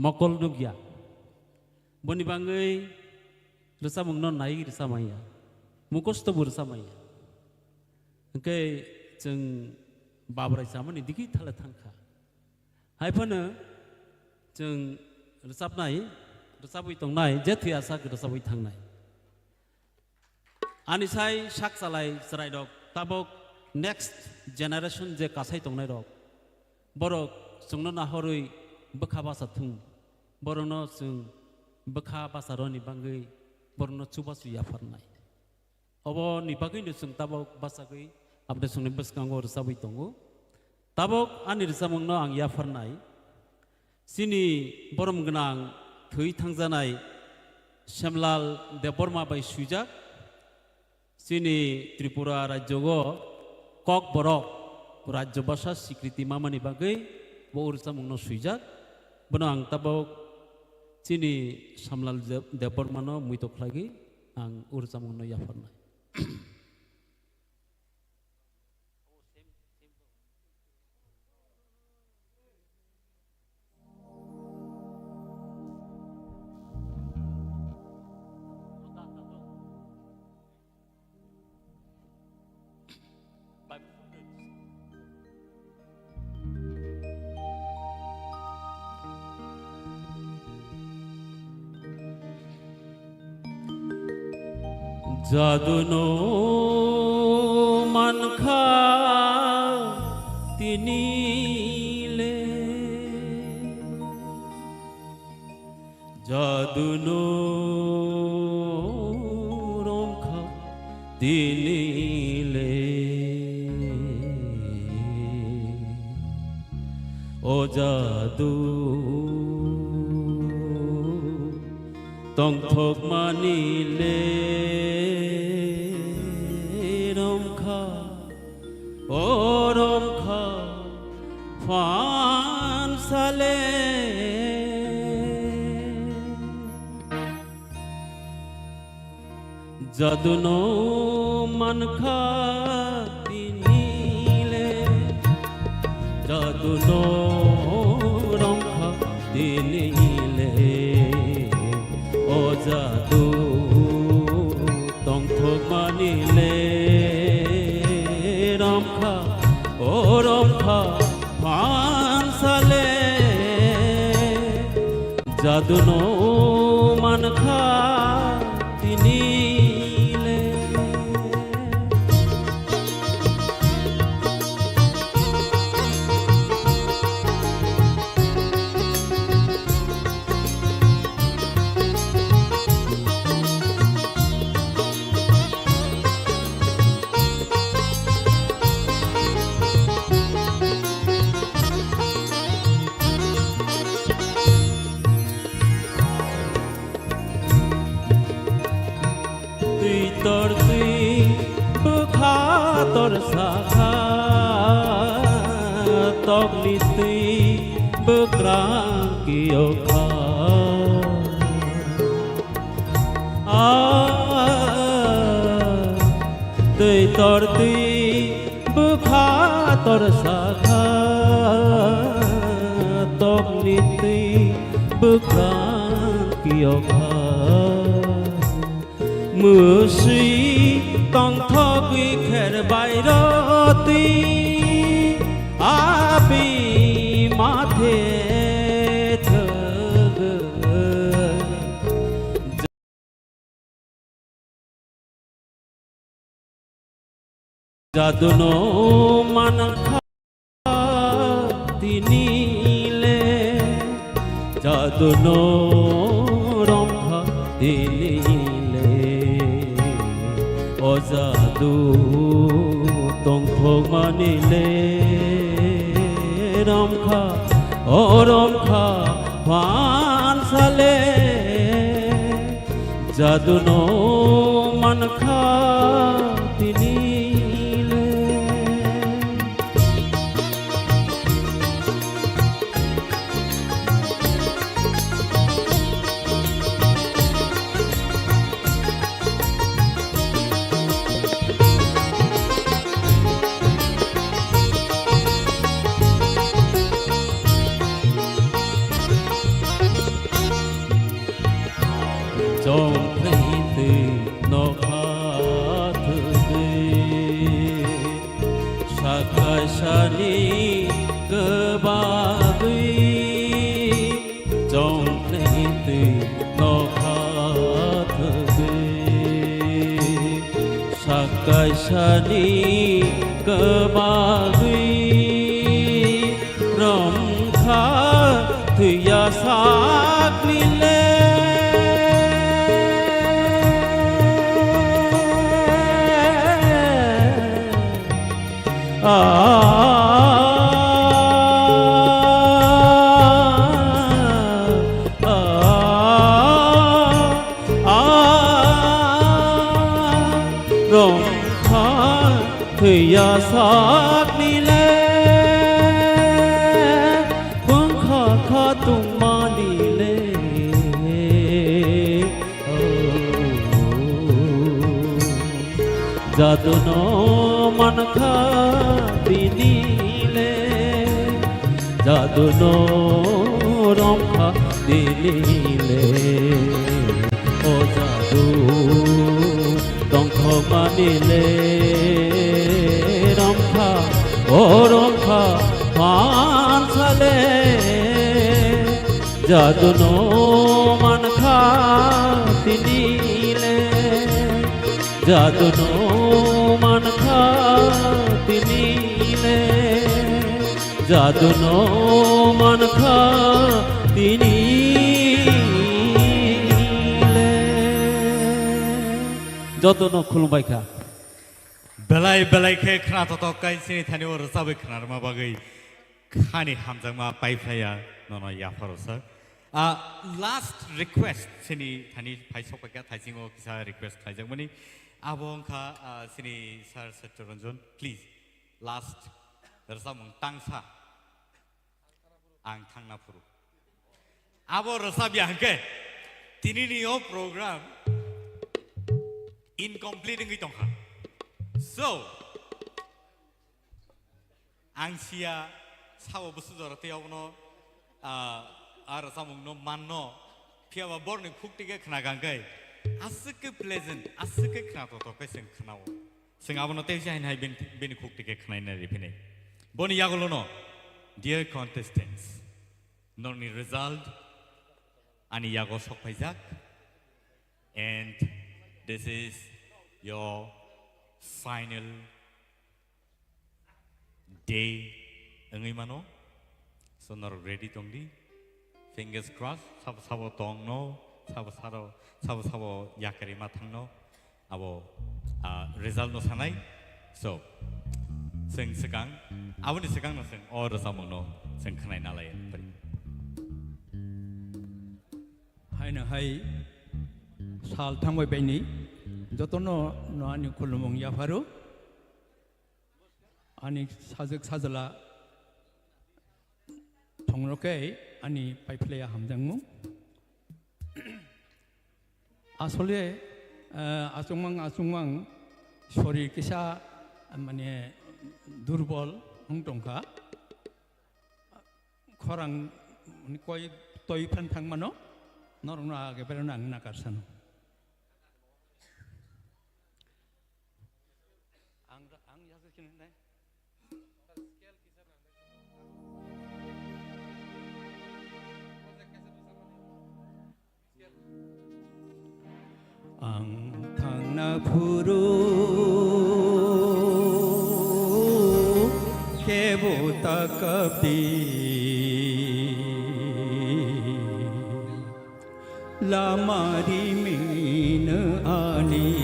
Mokol nukya. Boni bangwi rwchapmungno nai rwchapmanya. Mukhosto bo rwchapmanya. Hwnkhe chwng Babrai chamani digi thala thangkha. Hai phano chwng rwchapnai, rwchapwi tongnai, je thwi asa khe rwchapwi thangnai. Ani sai sak chalai chwrairok tabok next generation je kasai tongnairok, borok chwngno nahorwi bwkha basa thung, borokno chwng bwkha basa rwni bangwi borokno chubachu yapharnai. Oboni bagwino chwng tabok bachagwi aboni chwngno bwskango rwchabwi tongo. Tabok ani rwchapmungno ang yapharnai. Chini borom gwnang thwi thangjanai Semlal Debbarma bai swijak, chini Tripura rajyogo Kokborok rajyo bhasha sikriti mamani bagwi bo rwchapmungno swijak. Bono ang tabok chini Samlal Deb-, Debbarmano muito khlaigwi ang o rwchapmungno yapharnai. Jaduno mankha tini le. Jaduno romkha tini le. O jadu tongthokmani le romkha. O romkha phan sale. Jaduno mankha tini le. Jaduno romkha tini le. O jadu tongthokmani le romkha, o romkha phan sale. Jaduno mankha tini le. Twi tor twi bwkha tor sakha, tokni twi bwkrang kiyokha. A, twi tor twi bwkha tor sakha, tokni twi bwkrang kiyokha. Bwswi tongthogwi kher bai rw twi, abi mathe thwgwi. Jaduno mankha tinile, jaduno romkha tinile. O jadu tongthokmanile, romkha, o romkha phansale. Jaduno mankha tinile. Chongthai twi nokha thwgwi, sakaisani kwbagwi. Chongthai twi nokha thwgwi, sakaisani kwbagwi. Romkha thwiya sakni le. Ah, ah, ah, ah, romkha thwiya sakni le, bwngkha kha tongmani le. Oh, jaduno mankha tini le, jaduno romkha tini le. O jadu tongthokmani le romkha, o romkha phansale. Jaduno mankha tini le, jaduno mankha tini le, jaduno mankha tini le. Jotono khulumbai kha. Belai belai khe khna totok kai chini thani o rwchabwi khnarma bagwi khani hamjakma paiphlaiya nono yapharo sir. Ah, last request chini thani phai sokphaikha thaisingo kisa request khlaijakmani. Abo wngkha, ah, chini Sir Satya Ranjan, please, last rwchapmung tangsa. Ang thangna phuru. Abo rwchapya hwnkhe, tinini o program incomplete wngwi tongkha. So, ang siya sabo busu jora tei abono, ah, a rwchapmungno manno, phiyaba borni khuk tike khna kangkhe, aswk khe pleasant, aswk khe khna totok khe chwng khnao. Chwng abono tei se haino hai bini, bini khuk tike khnaina riphinai. Boni yagulono, dear contestants, norni result ani yago sokphaijak, and this is your final day wngwi mano. So norok ready tongdi. Fingers crossed, sabo sabo tongno, sabo saro, sabo sabo yakarima thangno. Abo, ah, result no sanai. So, chwng swkang, aboni swkang no chwng o rwchapmung no chwng khwnai nalai. Haino hai sal thangbai baini jotono no ani khulumung yapharo. Ani sajwk sajla thongno khe ani paiphlaiya hamjakmung. Asole, eh, achukmang achukmang sorir kisa, mane, durbol wng tongkha. Khorang, mane, koi toi phan thangmano, norokno age berano ang nakar sano. Ang, ang ya se kini nai. Ang thangna phuru kebo takapdi. Lama rimino ani.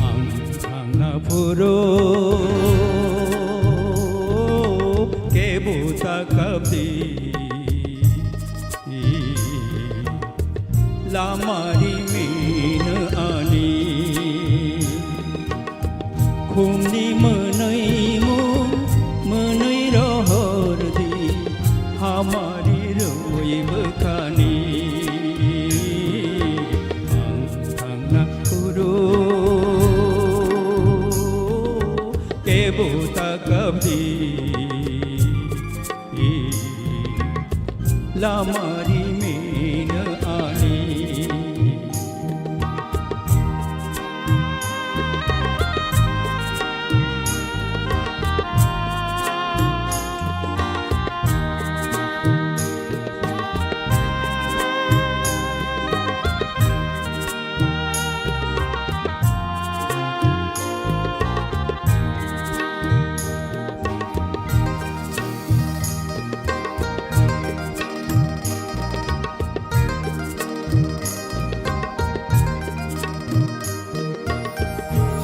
Ang thangna phuru kebo takapdi. Lama rimino ani. Khumni mwnwi mung mwnwi rohor di, hamari rwi bwkhani. Ang thangna phuru kebo takapdi. Lama rimino ani.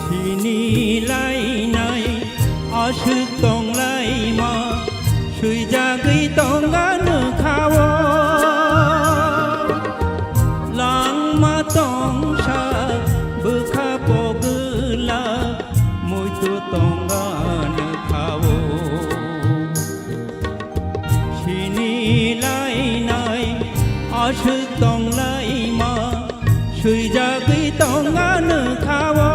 Sini lainai aswk tong laima, swijagwi tong ano kha-o. Langma tongsa bwkha pogwla, muitu tong ano kha-o. Sini lainai aswk tong laima, swijagwi tong ano kha-o.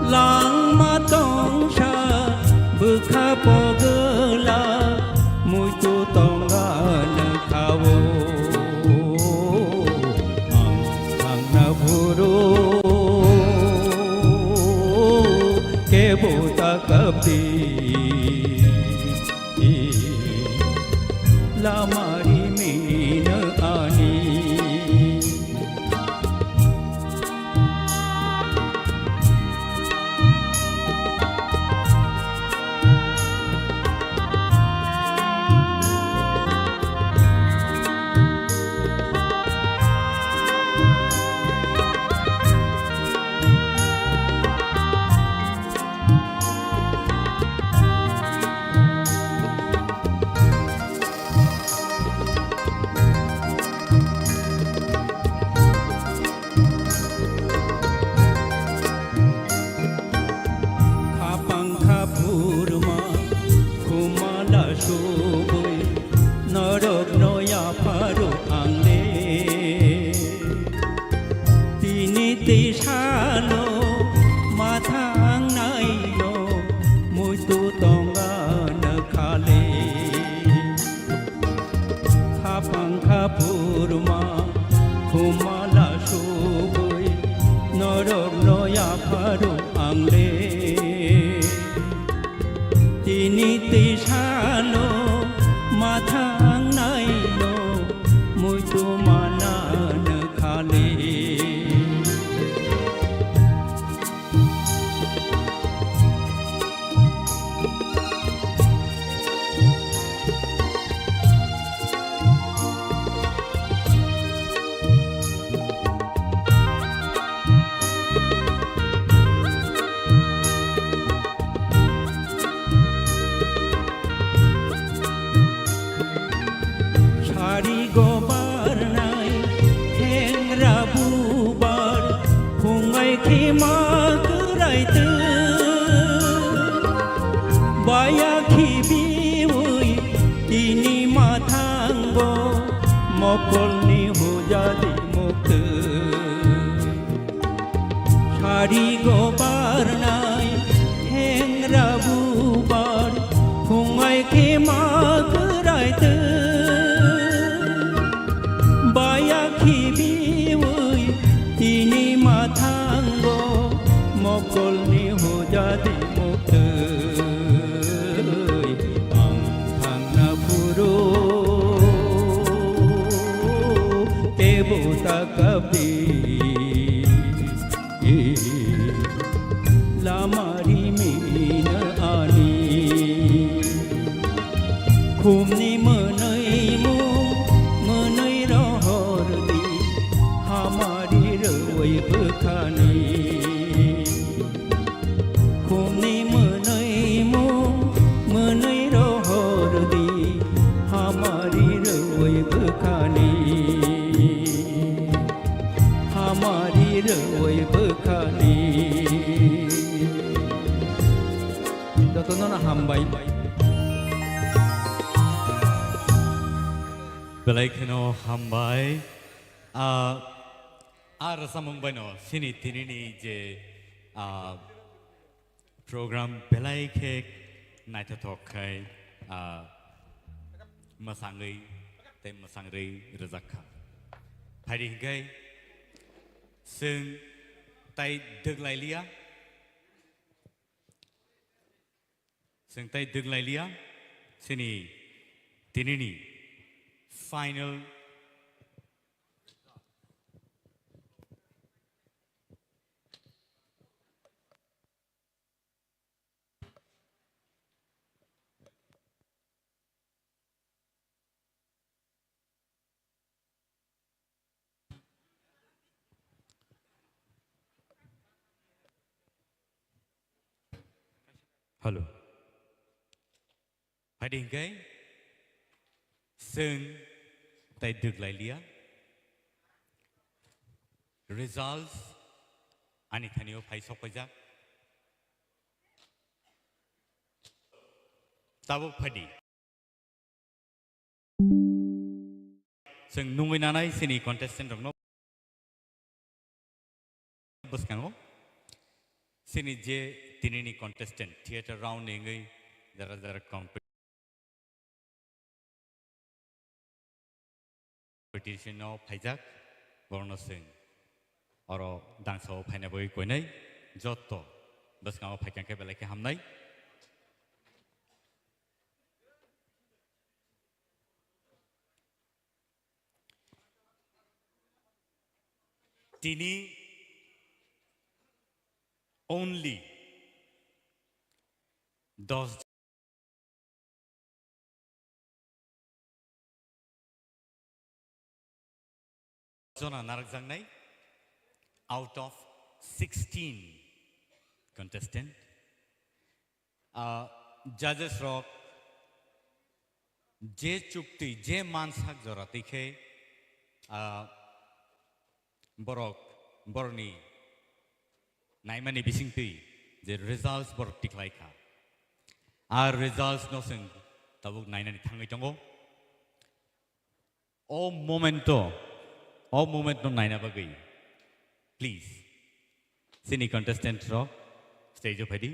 Langma tongsa bwkha pogwla, muitu tong ano kha-o. Ang thangna phuru kebo takapdi. Lama rimino ani. Khapang khaphurma khumala subui norokno yapharo ang le. Tini tei salo mathang naino muitu tongano khale. Khapang khaphurma khumala subui norokno yapharo ang le. Tini tei salo mathang naino muitu manano khale. Sari go barnai thengra bubar, phungai khima kwrai twi. Baya khibiwi tini ma Mokolni hujadi muktwi. Sarigo barnai hengra bubar, phungai khe ma kwraitwi. Baya khibiwi tini mathango, mokolni hujadi muktwi. Ang thangna phuru kebo ta kabdi. Lama rimina ani khumni mwnwi mung mwnwi rohor di, hamari rwui bwkhani. Khumni mwnwi mung mwnwi rohor di, hamari rwui bwkhani. Hamari rwui bwkhani. Jotono no hambai. Belai kheno hambai. Ah, ah, rwchapmung baino sini tinini je, ah, program belai khe naithothok khai, ah, mwsangwi tei mwsangrwi rwjak kha. Phaidi hinkhe chwng tai dwk lai liya, chwng tai dwk lai liya, chini tinini final. Hello. Phaidi hinkhe chwng tai dwk lai liya. Results ani thani o phai sok paijak. Tabuk phaidi. Chwng nungwi nanai chini contestant rokno bwskango. Chini je tinini contestant theater round ni wngwi jara jara competition o phaijak, borokno chwng oro dangsa o phaina bagwi koinai jotto bwskango phaikha khe belai khe hamnai. Tini only dos jona narwkjaknai out of sixteen contestant. Ah, judges rok je chukti, je mansak jora twi khe, ah, borok, borokni naimani bisingtwi je results borok tikhlai kha. Ar results no chwng tabuk nainani thangwi tongo. O momento, o moment no naina bagwi, please, chini contestant rok stage o phaidi.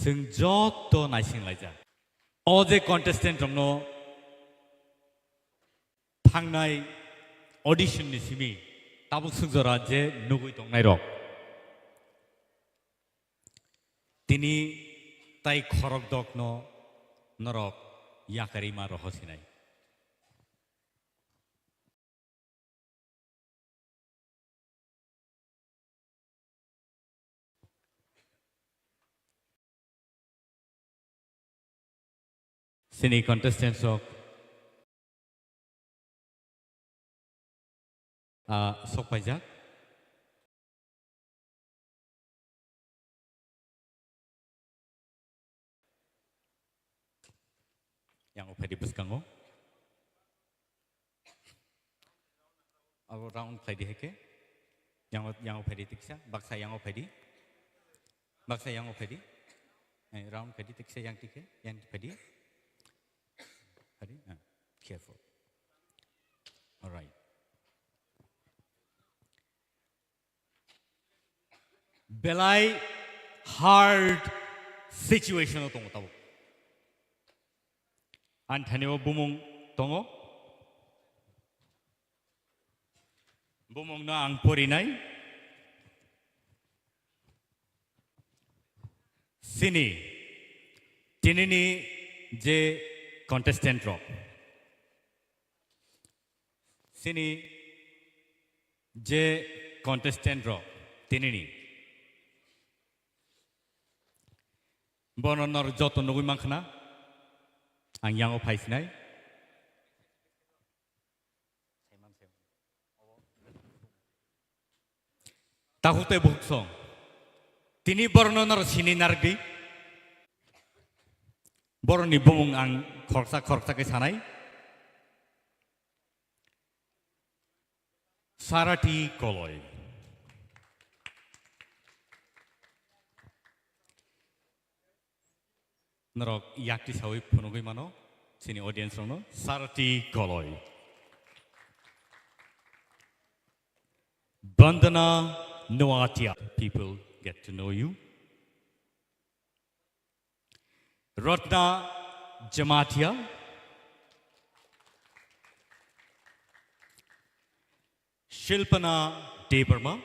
Chwng jotto naising laijak. O je contestant rokno thangnai audition ni simi tabuk swk jora je nugwi tongnai rok. Tini tai khorok dokno norok yakarima roho sinai. Sini contestants rok, ah, sok paijak. Yang o phaidi bwskango. Abo round phaidi hai khe. Yang o, yang o phaidi tiksa, baksa yang o phaidi. Baksa yang o phaidi. Eh, round phaidi tiksa yang tikhe, yang phaidi. Phaidi, ah, careful. Belai hard situation o tongo tabuk. Ani thani o bumung tongo. Bumung no ang porinai. Sini, tinini je contestant rok. Sini je contestant rok, tinini. Bono nor joto nugui mankha na, ang yango phaisinai. Takhuk tei bukhuk song. Tini borokno noro sini narwkdi. Borokni bumung ang khoroksa khoroksa khe sanai. Sarati Koloi. Norok yakti sawi phunugwi mano, chini audience rokno, Sarati Koloi. Bandana Noatia, people get to know you. Ratna Jamatia. Shilpana Debbarma.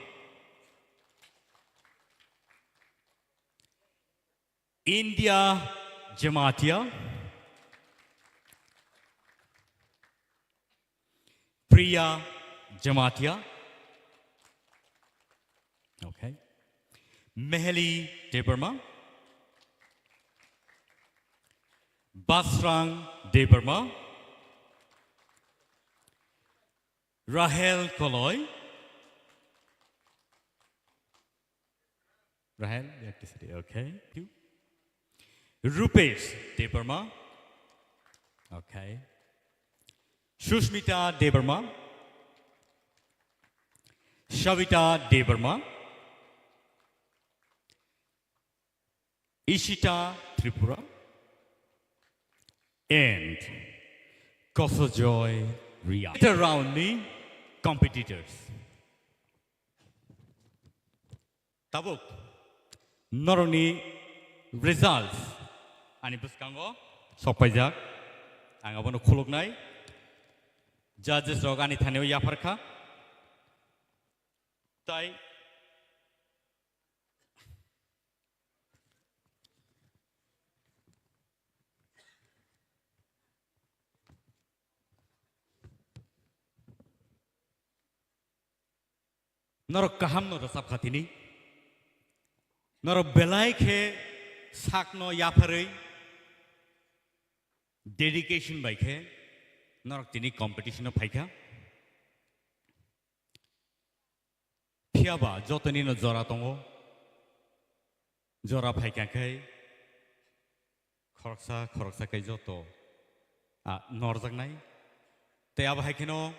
India Jamatia. Priya Jamatia. Okay. Meheli Debbarma. Basrang Debbarma. Rahel Koloi. Rahel, you have to sit here. Okay. Thank you. Rupesh Debbarma. Okay. Sushmita Debbarma. Shavita Debbarma. Ishita Tripura. And Kosojoy Ria. Later round ni competitors. Tabuk, norokni results ani bwskango sokpaijak. Ang abono khuluknai. Judges rok ani thani o yapharkha. Tai Norok kaham no rwchapkha tini. Norok belai khe sakno yapharwi dedication bai khe norok tini competition o phaikha. Phiya ba jotoni no jora tongo. Jora phaikha khe khoroksa khoroksa khe joto, ah, norjaknai. Tei abo hai kheno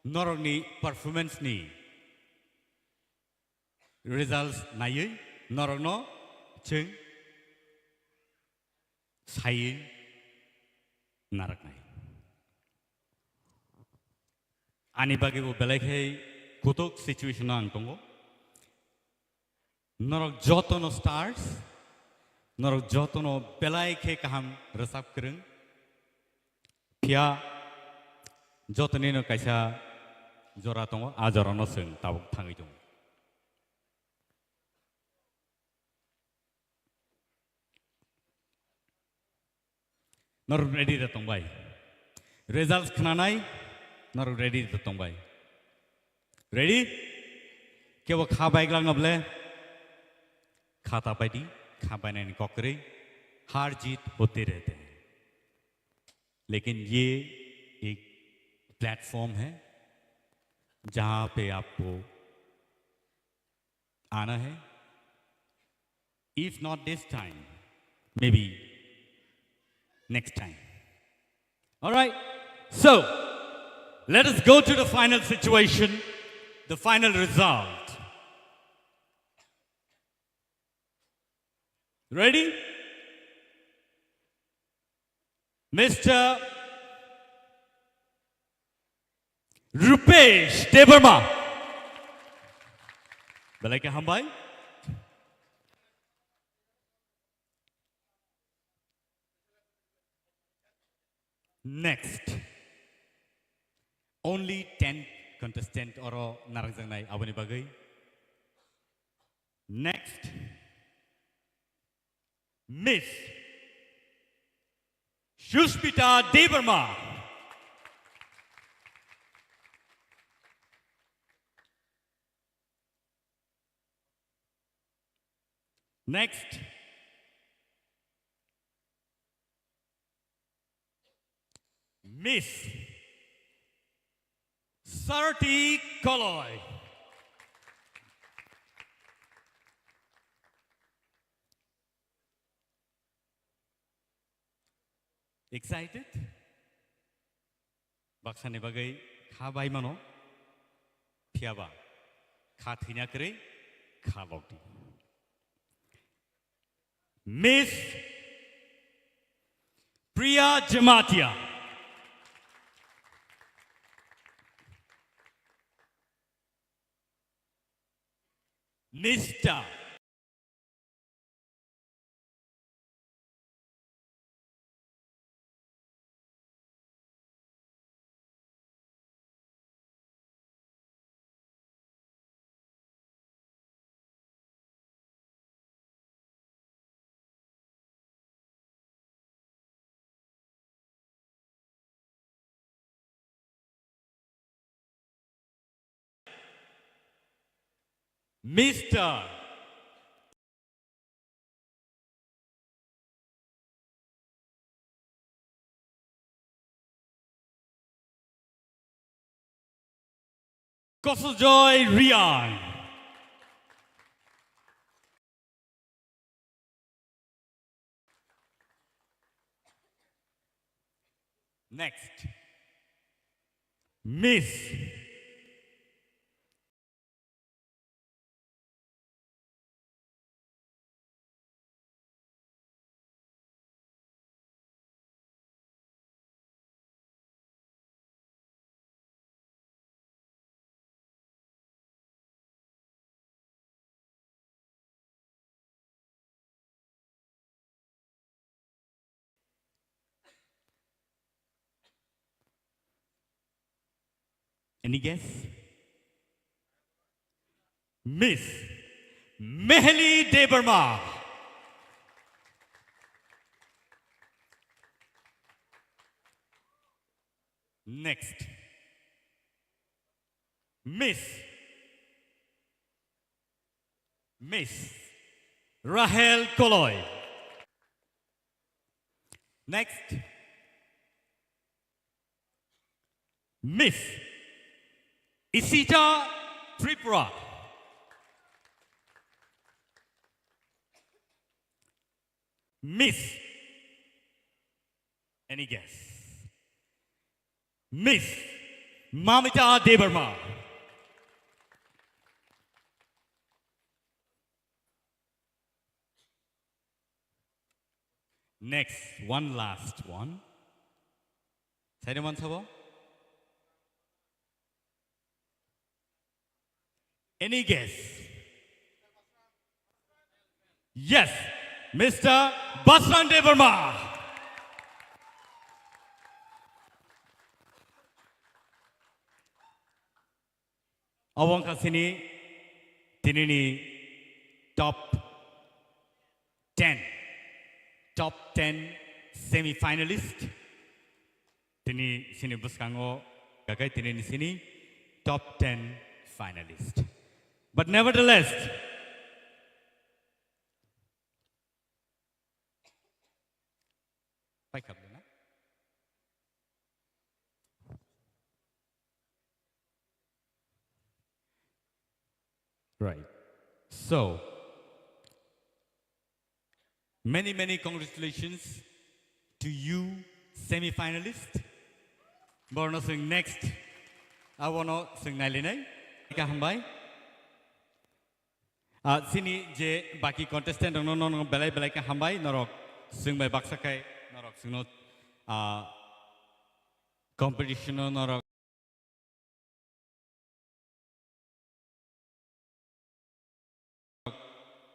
norokni performance ni results naiwi norokno chwng saiwi narwknai. Ani bagwi bo belai khe kutuk situation o ang tongo. Norok jotono stars, norok jotono belai khe kaham rwchap kwrwng. Phiya jotonino kaisa jora tongo, a jorano chwng tabuk thangwi tongo. Norok ready da tongbai? Results khnanai, norok ready da tongbai? Ready? Kebo kha bai glak noble? Kha ta pai di, kha bai nani kok kwrwi, har jeet hote rehte hain. Lekin ye ek platform hai, jahan pe aapko aana hai. If not this time, maybe next time. All right. So, let us go to the final situation, the final result. Ready? Mister Rupesh Debbarma. Belai khe hambai. Next. Only ten contestant oro narangjaknai aboni bagwi. Next. Miss Suspita Debbarma. Next. Miss Sarati Koloi. Excited? Baksani bagwi kha bai mano, phiyaba kha thwina kwrwi kha lok di. Miss Priya Jamatia. Mister Mister Kosojoy Riang. Next. Miss Any guess? Miss Mehli Debbarma. Next. Miss. Miss Rahel Koloi. Next. Miss Isita Tripura. Miss. Any guess? Miss Mamita Debbarma. Next, one last one. Saido man sabo? Any guess? Yes, Mister Basran Debbarma. Obo wngkha chini tinini top ten, top ten semi-finalist. Tini sini bwskango kakai tini ni sini top ten finalist. But nevertheless, paikha bwlwino. Right. So, many, many congratulations to you, semi-finalist. Borno swng next. Abono swng nailinai. Ka hambai. Ah, sini je baki contestant rokno nono belai belai ka hambai norok swng bai baksa khai norok swngno, ah, competition o norok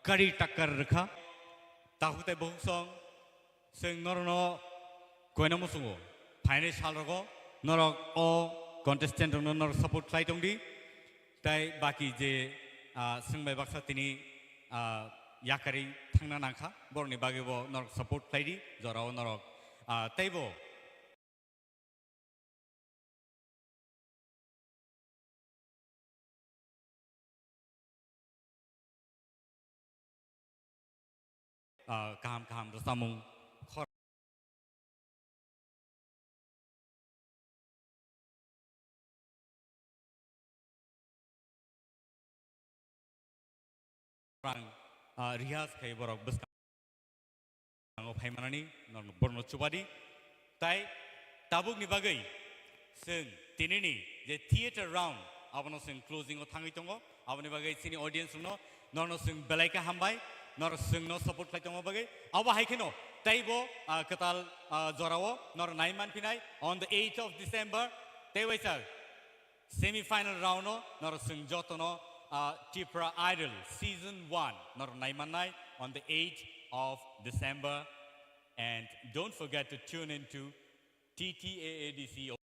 kari takar rwkha. Takhuk tei bukhuk song, chwng norokno koina muchungo. Phainai salrogo norok o contestant rokno norok support khlai tongdi. Tai baki je, ah, swngbai baksa tini, ah, yakarwi thangna nangkha, borokni bagwibo norok support khlaidi, jorao norok, ah, teibo Ah, kaham kaham rwchapmung khor-, orang, ah, riyaz khai borok bwskang. Ang phaimanani norno borno chubadi. Tai tabukni bagwi chwng tinini je theater round abono chwng closing o thangwi tongo. Aboni bagwi chini audience rokno norno chwng belai khe hambai, nor chwngno support khlai tongma bagwi. Abo hai kheno teibo, ah, kwtal, ah, jorao nor nai manphinai on the eighth of December. Tei waisa semi final round o nor chwng jotono, ah, Tipra Idol season one nor nai mannai on the eighth of December. And don't forget to tune in to T T A A D C.